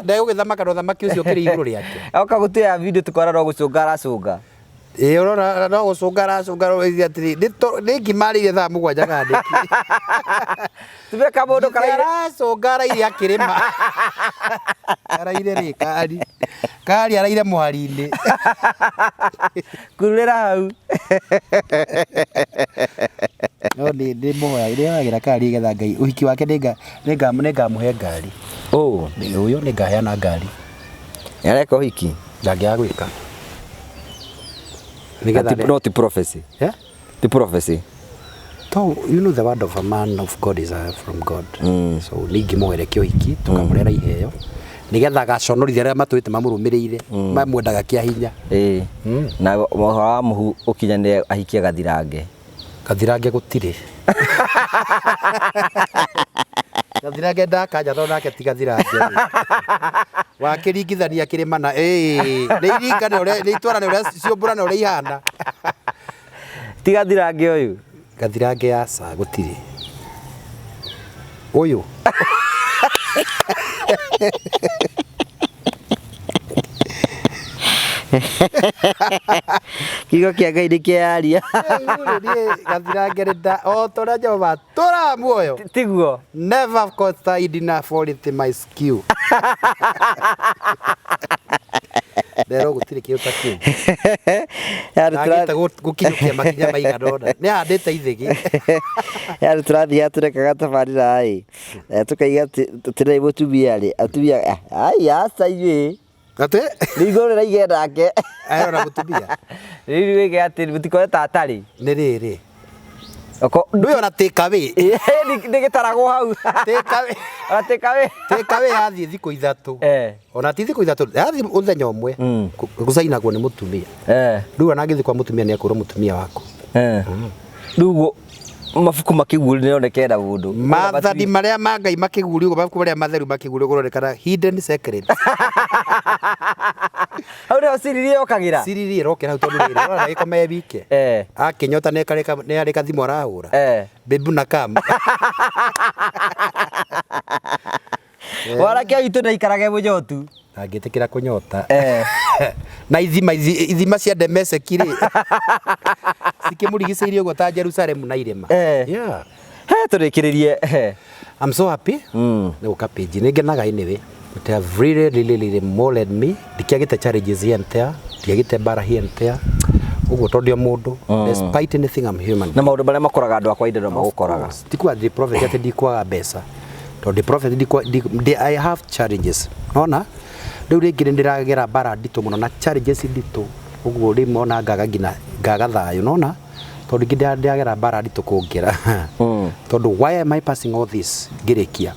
ndegũgĩthamaka na ũthamaki ũcio ũkĩrĩ igũrũ rĩake. Oka gũtuoya video tũkona no gũcũnga aracũnga. Ĩĩ ũrona no gũcũnga aracũnga atĩrĩ nĩ ngima arĩire thaa 7 kana nĩkĩ. Tume kamũndũ karaire aracũnga araire akĩrĩma. Araire rĩ kari. Kari araire mũhari-inĩ. Kururĩra hau. No nĩ ndĩmũhoyagĩra kari nĩgetha Ngai ũhiki wake nĩngamũhe ngari. Ũũ. Ũyũ nĩngaheana ngari. Nĩareka ũhiki? Ndangĩaga gwĩka. No ti prophecy. Yeah? Ti prophecy. So, you know the word of a man of God is from God. So ningĩmũherekia ũhiki tũkamũrehera iheo nĩgetha agaconorithia arĩa matũrĩte mamũrũmĩrĩire mamwendaga kĩa hinya. Ĩĩ. Na ũhoro wa mũhu ũkinyanĩre ahikie gathirange. Gathirange gũtirĩ. Gathirange ndakanja tondũ nake ti gathirange. Wakĩringithania kĩrĩma na ĩĩ nĩ iringane ũrĩa nĩ itwarane ũrĩa ciũmbũrane ũrĩa ihana. Ti gathirange ũyũ. Gathirange aca gũtirĩ. Ũyũ. Kiugo kĩa Ngai nĩ kĩaria. Gathirange nĩ o ta ũrĩa Jehova atũũraga muoyo. Tiguo. Never cost enough for it my skew. Rero gũtirĩ kĩndũ ta kĩu. Ndagĩte gũkinyũkia makinya maigana ũna. Nĩ ahandĩte ithĩgĩ. Yaani tũrathiaga tũrekaga tabarĩra ĩ tũkaiga tũtirĩ mũtumia rĩ atumia ai aca inyuĩ. Atĩ? Rĩu igũrũ rĩraige nake. Arona mũtumia. Rĩu wĩge atĩ mũtikore ta atarĩ. Nĩ rĩrĩ. Ndũĩ ona take away. Nĩ gĩtaragwo hau. Take away. Ona take away. Take away yathiĩ thikũ 3. Ona ti thikũ 3, yathiĩ mũthenya ũmwe. Gũcainagwo nĩ mũtumia. Rĩu ona angĩthiĩ kwa mũtumia nĩ ekũrwo mũtumia waku. Rĩu mabuku makĩguũrio nĩroneka ena mũndũ. Maathani marĩa ma Ngai makĩguũrio, mabuku marĩa matheru makĩguũrio kũronekana hidden secret. Hau nĩho siri yokagĩra. Siri ĩrokĩra hau tondũ rĩrĩ, ũrona agĩkoma e wike. Akĩnyota nĩ arĩ gathimũ arahũra. Babe na kam. Mwanake witũ ndaikarage mũnyotu. Angĩtĩkĩra kũnyota. Na ithima cia Damascus rĩ. Cikĩmũrigicĩirie ũguo ta Jerusalem na irĩma. Yeah. He tũrĩkĩrĩrie. I'm so happy. Nĩ gũka page. Nĩ ngenaga anyway. It have really really really molded me. Ndikiagĩte challenges here and there. Ndiagĩte mbara here and there. Ũguo tondũ o mũndũ. Despite anything I'm human. Na maũndũ marĩa makoraga andũ akwa indo no magũkoraga. Tikuga ndĩ prophet atĩ ndikwaga mbeca. Tondũ ndĩ prophet I have challenges. Nona? Rĩu rĩngĩ nĩ ndĩragera mbara nditũ mũno na challenges nditũ. Ũguo rĩmwe ona ngaga nginya ngaga thayũ. Nona? Tondũ rĩngĩ ndĩragera mbara nditũ kũngĩra. Tondũ why am I passing all this? Ngĩrĩkia.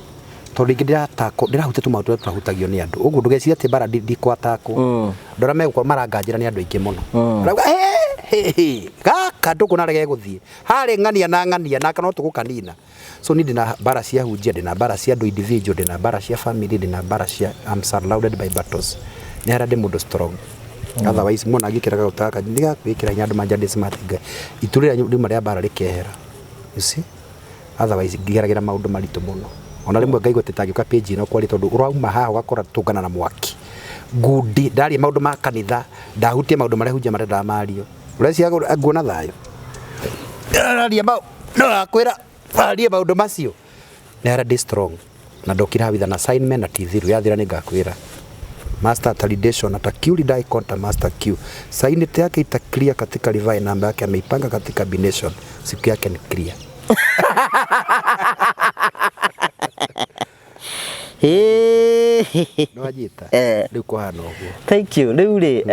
Tondũ rĩngĩ ndĩratakwo, ndĩrahutia tũmaũndũ tũrĩa tũtahutagio nĩ andũ. Ũguo ndũgecirie atĩ mbara ndikwatakwo. Andũ arĩa megũkorwo maranganjĩra nĩ andũ aingĩ mũno. Marauga, "Hĩ, hĩ, hĩ, gaka ndũkuona harĩa gegũthiĩ. Harĩ ng'ania na ng'ania nake no tũgũkanina." So niĩ ndĩna mbara cia hunjia, ndĩna mbara cia andũ individual, ndĩna mbara cia family, ndĩna mbara cia I'm surrounded by battles. Nĩ harĩa ndĩ mũndũ strong. Otherwise muona ngĩkĩra gaguta gaka nĩ gakwĩkĩra hinya andũ manjĩra ndĩ smart ngai. Itu rĩrĩa riuma rĩa mbara rĩkehera. You see? Otherwise ngeragĩra maũndũ maritũ mũno. Ona rĩmwe ngaigua ta itangĩũka page ĩno kwaria tondũ ũrauma haha ũgakora tũngana na mwaki. Ngundi, ndaria maũndũ ma kanitha, ndahutia maũndũ marĩa hunjia marendaga mario. Ũreciria nguona thayũ? Araria mau, no akwĩra arie maũndũ macio. Nĩ harĩa ndĩ strong na ndokire haha with an assignment na ti thiru yathira nĩ ngakwĩra. Master atalidation atakiuli dai konta master Q. Saini yake ita clear katika rivai namba yake ameipanga katika bination. Siku yake ni clear. Nĩ wanyita? Eh. Rĩu kũhana ũguo. Thank you. Rĩu rĩ,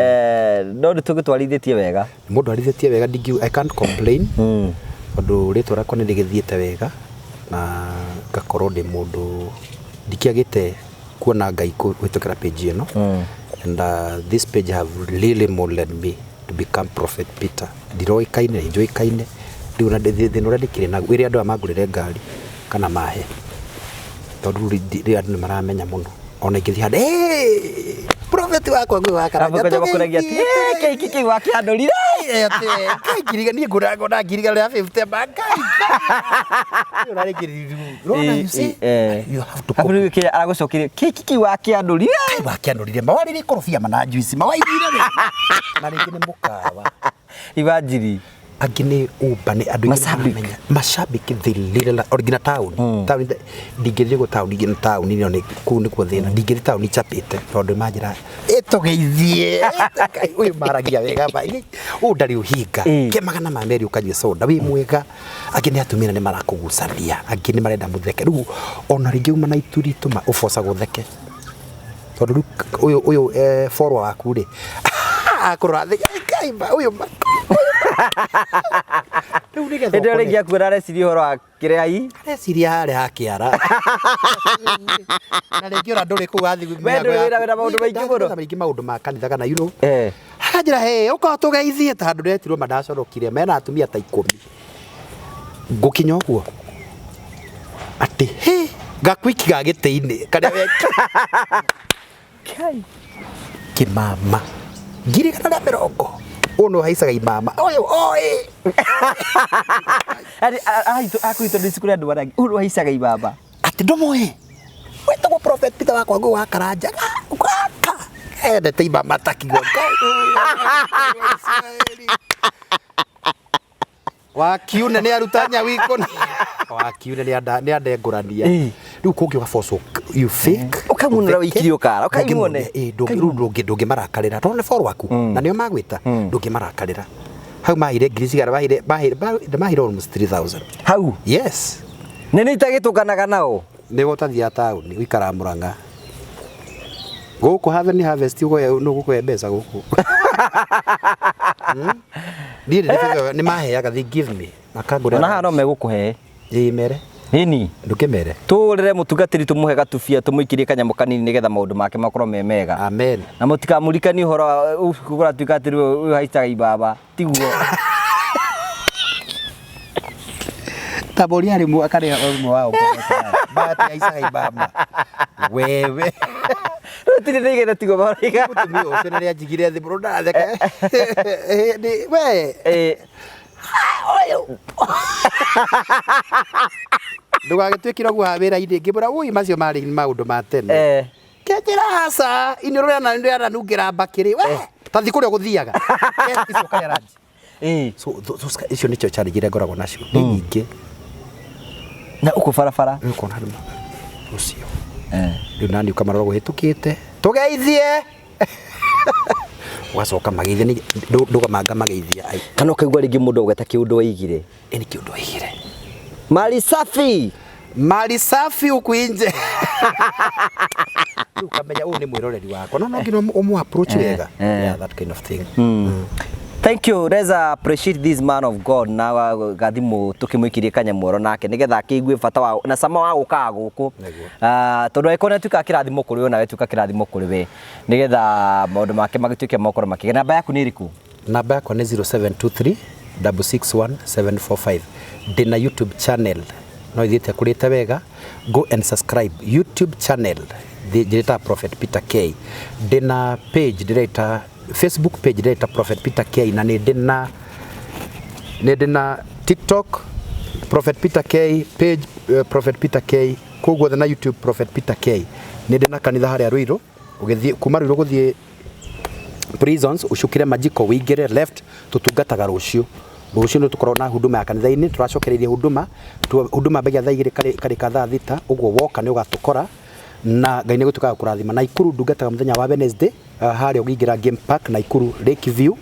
no nĩ tũgĩtwarithĩtie wega. Mũndũ arithĩtie wega ndingiuga I can't complain. Tondũ rĩtwa rĩakwa nĩ rĩgĩthiĩte wega na ngakorwo ndĩ mũndũ ndikĩagĩte kuona Ngai kũhĩtũkĩra page ĩno. And this page have really molded me to become Prophet Peter. Ndiroĩkaine, nĩ njũĩkaine. Rĩu ona thĩna ũrĩa ndĩkĩrĩ naguo, ĩrĩa andũ aya mangũrĩre ngari kana mahe. Tondũ rĩu rĩu andũ nĩ maramenya mũno. Ona ingĩthiĩ handũ, "Hey, prophet wakwa ngũĩ wa Karanja, Arabu makũragia atĩ, tũgeithie, "Eh, kĩhiki kĩu wakĩandũrire." Eh, atĩ, Ngai ngiriga, niĩ ngũragwo na ngiriga rĩa 50 ma Ngai. Ũrarĩkĩrĩria. Ũrona, you see? You have to Habu rĩu kĩrĩa aragũcokeria kĩhiki kĩu wakĩandũrire. Ngai wakĩandũrire ma warĩrie ikorobia ma na juice ma waiguire wega. Na rĩngĩ nĩ mũkawa. Ibanjiri. Angĩ nĩ Uber nĩ andũ aingĩ Mashabiki. maramenya. Mashabiki they really original town. Town ndingĩthiĩ gũ town ingĩ town ĩno nĩ kũu nĩkuo thĩna. Ndingĩthiĩ town icapĩte tondũ manjĩra ĩtũgeithie. Ngai, ũyũ maragia wega ma. Ũyũ ndarĩ ũhinga. Ke magana ma merĩ ũkanyua soda wĩ mwega. Angĩ nĩ atumia na nĩ marakũgucania. Angĩ nĩ marenda mũtheke. Rĩu ona rĩngĩ uma na itu ritũ ma ũbocagwo ũtheke. Tondũ rĩu ũyũ ũyũ follower waku rĩ akũrora thĩ Ngai ma ũyũ ma. Rĩu nĩgetha Hĩndĩ ĩyo ũkone- rĩngĩ akuona areciria ũhoro wa kĩrĩa i. Areciria harĩa ha kĩara. Na rĩngĩ ona ndũrĩ kũu wathiĩ We ndũrĩ wĩra wĩna maũndũ maingĩ mũno. Maingĩ maũndũ ma kanitha kana you know. Eh. Akanjĩra hey, ũka tũgeithie ta handũ ndetirwo ma ndacorokire mena atumia ta ikũmi. Ngũkinya ũguo atĩ he gakwiki ga gĩtĩ-inĩ karĩa weki Kai. kĩmama 1,120 ũyũ nĩ ũhaicaga imama ũyũ oĩ Ari akuitwo nĩ cukuru andũ arĩa angĩ. Ũyũ haicaga ibaba. Atĩ ndũmũĩ wĩtagwo Prophet Peter wakwa ngũ wa Karanja gaka endete imama takigo wakiune nĩ aruta nyawiko wakiune nĩ andengũrania rĩu kũngĩ ũgaboco you fake Ũkamunũra wĩikirie ũkara, ũkaimwone. Rĩu ndũngĩmarakarĩra tondũ nĩ follow aku na nĩo magwĩta ndũngĩmarakarĩra hau mahire ngiri cigana mahire mahire mahire almost 3000. Hau. Yes. Nĩ nĩ itagĩtũnganaga nao. Nĩwe ũtathiaga taũni ũikaraga Mũrang'a gũkũ Haven Harvest ũgũhe nũ gũkũhe mbeca gũkũ. Niĩ nĩ maheaga, they give me makangũrĩra. Ona haha no megũkũhe. Ĩĩ mere. Ĩni. Ndũkĩmere. Tũgũrĩre mũtungatĩri tũmũhe gatubia tũmũikĩrie kanyamũ kanini nĩgetha maũndũ make makorwo me mega. Amen. Na mũtikamũririkanie ũhoro wa kũratuĩka atĩ rĩu ũyũ haicaga ibaba. Tiguo. Ta mũria harĩ akarĩa ũmwe wao mbati aicaga imama wewe. Rĩu tirĩ nĩigĩte tiguo maroiga. Mũtumia ũcio nĩ anjigire thĩ mũno ndatheka we. Ĩĩ. Ndũgagĩtuĩkire ũguo haha wĩra-inĩ ngĩmwĩra ũi macio marĩ maũndũ ma tene. Eh. Kĩnjĩra aca iniũrũ rĩananungĩra mbakĩrĩ we ta thiĩ kũrĩa ũgũthiaga icio ũkarĩa lunch. Ĩĩ. So icio nĩcio challenge iria ngoragwo nacio nĩ nyingĩ. Na ũkũ barabara. Rĩu ũkona andũ ũcio rĩu nani ũkamarora ũhĩtũkĩte tũgeithie ũgacoka mageithie ndũgamanga mageithia ai. Kana ũkaigua rĩngĩ mũndũ agweta kĩũndũ waigire. Ĩ nĩ kĩũndũ waigire. Mali safi. Mali safi huku nje. Rĩu ũkamenya ũyũ nĩ mwĩroreri wakwa no no nginya ũmũ approach wega. Yeah, that kind of thing. Thank you. Let's appreciate this man of God na gathimu tukimwikirie kanyamworo nake nigetha akĩigue bata wa na cama wa gũkaga gũkũ. Nĩguo. Ah, tondũ angĩkorwo nĩ atuĩkaga kĩrathimo kũrĩ we nawe tuĩka kĩrathimo kũrĩ we nĩgetha maũndũ make magĩtuĩke makorwo makĩgĩa. Namba yaku nĩ ĩrĩkũ? Namba yakwa nĩ 0723 661 745. Ndĩna YouTube channel no ithiĩte kũrĩte wega, go and subscribe YouTube channel njĩrĩtaga Prophet Peter K. Ndĩna page ndĩreta Facebook page ndĩreta Prophet Peter K, na nĩ ndĩna TikTok Prophet Peter K page, Prophet Peter K kũu guothe, na YouTube Prophet Peter K. Nĩ ndĩna kanitha harĩa Ruiru, ũgĩthiĩ kuma Ruiru gũthiĩ prisons, ucukire majiko wĩingĩre left. Tutungataga rũciũ. Rũciũ nĩ tũkoragwo na huduma ya kanitha-inĩ, tũracokereirie huduma. Huduma mbagia thaa 2 karĩka thaa 6 ũguo. Woka nĩ ũgatũkora na Ngai nĩ gũtuĩka kũrathima. Naikuru ndungataga mũthenya wa Wednesday, harĩa ũngĩingĩra Game Park Naikuru Lake View,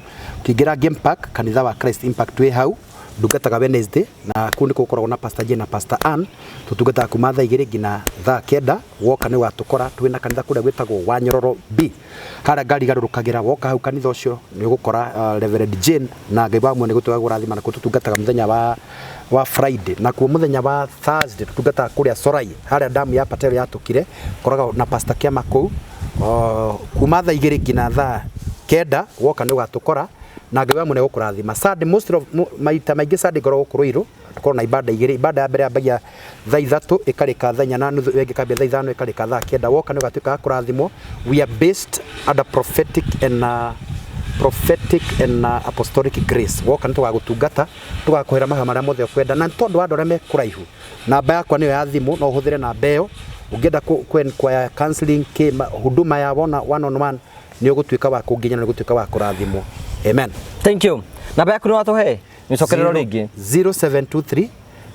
ũkĩingĩra Game Park, kanitha wa Christ Impact wĩ hau. Ndungataga Wednesday na kũu nĩ gũkoragwo na Pastor Jane na Pastor Ann. Tutungataga kuma thaa 2 nginya thaa 9. Woka nĩ ũgatũkora. Twĩna kanitha kũrĩa gwĩtagwo Wanyororo B, harĩa ngari igarũrũkagĩra. Woka hau kanitha ũcio nĩ ũgũkora Reverend Jane, na Ngai wa muoyo nĩ gũtuĩka kũrathima. Na kũu tũtungataga mũthenya wa Friday, na kuo mũthenya wa Thursday tũtungataga kũrĩa Sorai, harĩa damu ya Patel yatũkire. Koragwo na Pastor Kĩama kũu kuma thaa 2 nginya thaa 9. Woka nĩ ũgatũkora na Ngai wa muoyo nĩ gũkũrathima. Sunday, most of maita maingĩ Sunday ngoragwo gũkũ Ruiru. Tũkoragwo na ibada igĩrĩ. Ibada ya mbere yambagia thaa 3 ĩkarĩka thaa 4 na nuthu, ĩngĩ ĩkambia thaa 5 ĩkarĩka thaa 9. Woka nĩ ũgatuĩka wa kũrathimwo. We are based under prophetic and apostolic grace. Woka nĩ tũgagũtungata, tũgakũhera mahoya marĩa mothe ũkwenda. Na nĩ tondũ wa andũ arĩa me kũraihu, namba yakwa nĩyo ya thimũ, no ũhũthĩre namba ĩyo ũngĩenda ku inquire counseling kĩ huduma ya one on one. Nĩ ũgũtuĩka wa kũnginya na nĩ ũgũtuĩka wa kũrathimwo. Amen. Thank you. Namba yaku nĩ watũhe, nĩcokererwo rĩngĩ. 0723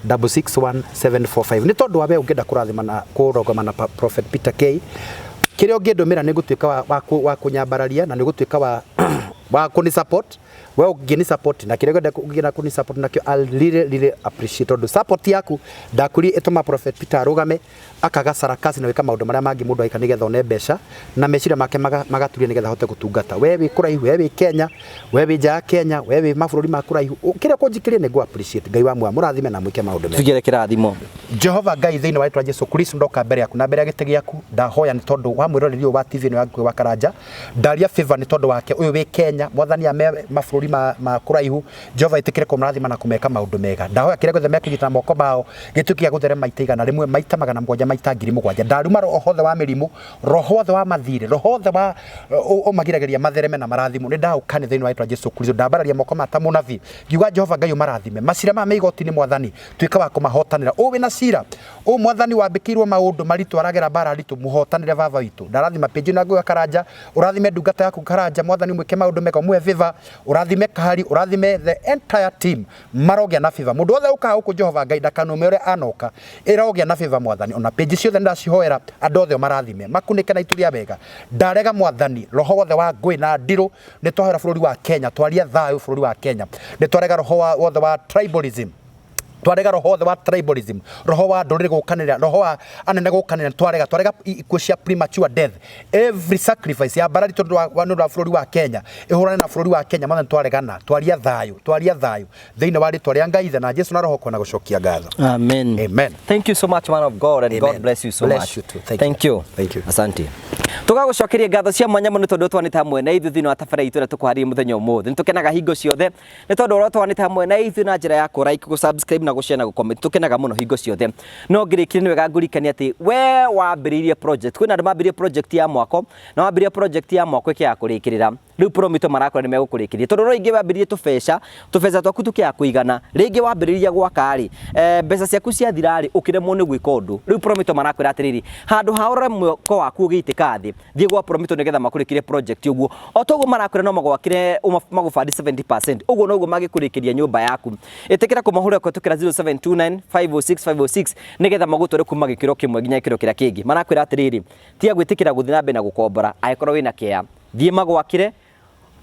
661 745. Nĩ tondũ wa we ũngĩenda kũrathima na kũrogama na Prophet Peter K, kĩrĩa ũngĩndũmĩra nĩ ngũtuĩka wa kũnyambararia na nĩ gũtuĩka wa kũni support. We ũngĩni support na kĩrĩa ũngĩenda, ũngĩenda kũni support nakĩo, I'll really really appreciate, tondũ support yaku ndakũrie ĩtũma Prophet Peter arũgame akaga sarakasi na gwĩka maũndũ marĩa mangĩ mũndũ agĩka nĩgetha one mbeca na meciria make magaturia nĩgetha ahote gũtungata. We wĩ kũraihu, we wĩ Kenya, we wĩ nja ya Kenya, we wĩ mabũrũri ma kũraihu, kĩrĩa kũnjikĩrie nĩ ngũ appreciate. Ngai wa muoyo mũrathime na mwĩke maũndũ mega. Tugere kĩrathimo. Jehova Ngai, thĩinĩ wa rĩtwa Jesu Kristo, ndoka mbere yaku na mbere ya gĩtĩ gĩaku. Ndahoya nĩ tondũ wa mwĩroreri ũyũ wa TV ĩno ya Nguhĩ wa Karanja. Ndaria favor nĩ tondũ wake ũyũ wĩ Kenya, Mwathani, ame mabũrũri ma kũraihu. Jehova, ĩtĩkĩre kũmũrathima na kũmeka maũndũ mega. Ndahoya kĩrĩa gĩothe mekũnyita na moko mao gĩtuĩke gĩa gũtherema maita 100, maita 700, maita 7,000. Ndaruma roho wothe wa mĩrimũ, roho wothe wa mathirĩ, roho wothe wa ũmagiragĩria mathereme na marathimo. Nĩ ndaũkani thĩinĩ wa rĩtwa Jesu Kristo. Ndambararia moko ma ta mũnabii ngiuga, Jehova Ngai, ũmarathime. Macira ma mĩigoti-inĩ, Mwathani, tuĩka wa kũmahotanĩra. Ũũ wĩna cira ũũ, Mwathani, wambĩkĩirwo maũndũ maritũ, aragera mbara nditũ, mũhotanĩre baba witũ. Ndarathima page na Nguhĩ wa Karanja. Ũrathime ndungata yaku Karanja, Mwathani, mwĩke maũndũ mega, ũmũhe favor. Ũrathime Kahari, ũrathime the entire team, marogĩa na favor. Mũndũ wothe ũkaga gũkũ, Jehova Ngai, ndakanume ũrĩa anoka, ĩrogĩa na favor, Mwathani. Ona page ciothe nĩndacihoera, andũ othe ũmarathime, makunĩke na itu rĩa wega. Ndarega, Mwathani, roho wothe wa ngũĩ na ndirũ. Nĩ twahoera bũrũri wa Kenya, twaria thayũ bũrũri wa Kenya. Nĩ twarega roho wothe wa tribalism, twarega roho wothe wa tribalism, roho wa ndũrĩrĩ gũkanĩrĩra, roho wa anene gũkanĩrĩra. Twarega ikuũ cia premature death, every sacrifice ya mbarari tondũ nĩ ũndũ wa bũrũri wa Kenya, ĩhũrane na bũrũri wa Kenya. Mwathani, twaregana, twaria thayũ, twaria thayũ thĩinĩ wa rĩtwa rĩa Ngai Ithe na Jesu na Roho kona gũcokia ngatho. Amen. Amen. Thank you so much, man of God, and Amen. God bless you so Bless much. you too. Thank Thank you. you. Thank you. Asante. Tũgagũcokeria ngatho cia mwanya mũno tondũ twanĩte hamwe na ithuĩ thĩinĩ wa tabarĩra itũ ĩrĩa tũkũharĩria mũthenya ũmũthĩ. Nĩ tũkenaga hingo ciothe nĩ tondũ ũrĩa twanĩte hamwe na ithuĩ na njĩra ya kũ like, gũ subscribe na gũ share na gũ comment. Tũkenaga mũno hingo ciothe. No ngĩrĩkirie nĩ wega ngũririkanie atĩ we wambĩrĩirie project, kwĩna andũ mambĩrĩirie project ya mwako na wambĩrĩria project ya mwako ĩkĩaga kũrĩkĩrĩra. Rĩu Promito marakora nĩ megũkũrĩkĩria tondũ rĩngĩ wambĩrĩrie tũbeca twaku tũkĩaga kũigana, rĩngĩ wambĩrĩria gwaka rĩ, mbeca ciaku ciathira rĩ, ũkĩremwo nĩ gwĩka ũndũ. Rĩu Promito marakwĩra atĩrĩrĩ, handũ ha ũrore mwako waku ũgĩitĩka thĩ, thiĩ gwa Promito nĩgetha makũrĩkĩrie project. Ũguo o toguo marakwĩra no magwakĩre, magũbandi 70%, ũguo noguo mangĩkũrĩkĩria nyũmba yaku. Ĩtĩkĩra kũmahũrĩra kũhetũkĩra 0729 506 506 nĩgetha magũtware kuma gĩkĩro kĩmwe nginya gĩkĩro kĩrĩa kĩngĩ. Marakwĩra atĩrĩrĩ, tiga gwĩtĩkĩra gũthiĩ na mbere na gũkombora. Angĩkorwo wĩna kĩea, thiĩ magwakĩre,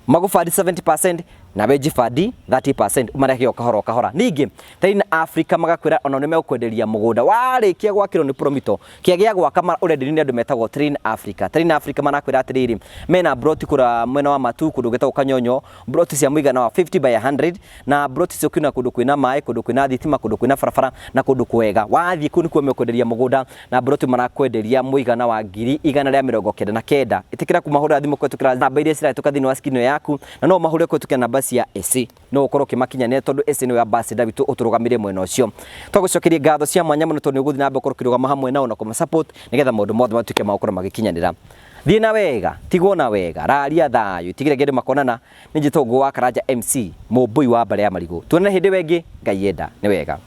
magũbandi 70%. Nawe njibandi 30% ũmarehage o kahora o kahora. Ningĩ Train Africa magakwĩra ona nĩ megũkwenderia mũgũnda warĩkia gwakĩrwo nĩ Promito kĩa gĩa gwaka ũrenderio nĩ andũ metagwo Train Africa. Train Africa marakwĩra atĩrĩrĩ, mena broti kũrĩa mwena wa Matu kũndũ gwĩtagwo Kanyonyo, broti cia mũigana wa 50 by 100, na broti icio kwĩna kũndũ kwĩna maĩ, kũndũ kwĩna thitima, kũndũ kwĩna barabara na kũndũ kwega. Wathiĩ kũu nĩkuo mekwenderia mũgũnda na broti marakwenderia mũigana wa 199,000. Ĩtĩkĩra kũmahũrĩra thimũ kũhĩtũkĩra namba iria cirahĩtũka thĩinĩ wa screen ĩyo yaku, na no ũmahũrĩre kũhĩtũkĩra namba cia AC. No ũkorwo ũkĩmakinyanĩra tondũ AC nĩwe ambassador witũ ũtũrũgamĩrĩire mwena ũcio. Twagũcokeria ngatho cia mwanya mũno tondũ nĩ ũgũthiĩ na mbere gũkorwo ũkĩrũgama hamwe nao na kũma support nĩgetha maũndũ mothe matuĩke ma gũkorwo magĩkinyanĩra. Thiĩ na wega, tigwo na wega, raria thayũ, itigĩra ngendo makonana. Nĩ njĩtagwo Ngũgũ wa Karanja MC, mũmbũi wa mbarĩ ya marigũ. Tuonane hĩndĩ ĩyo ĩngĩ, Ngai enda. Nĩ wega.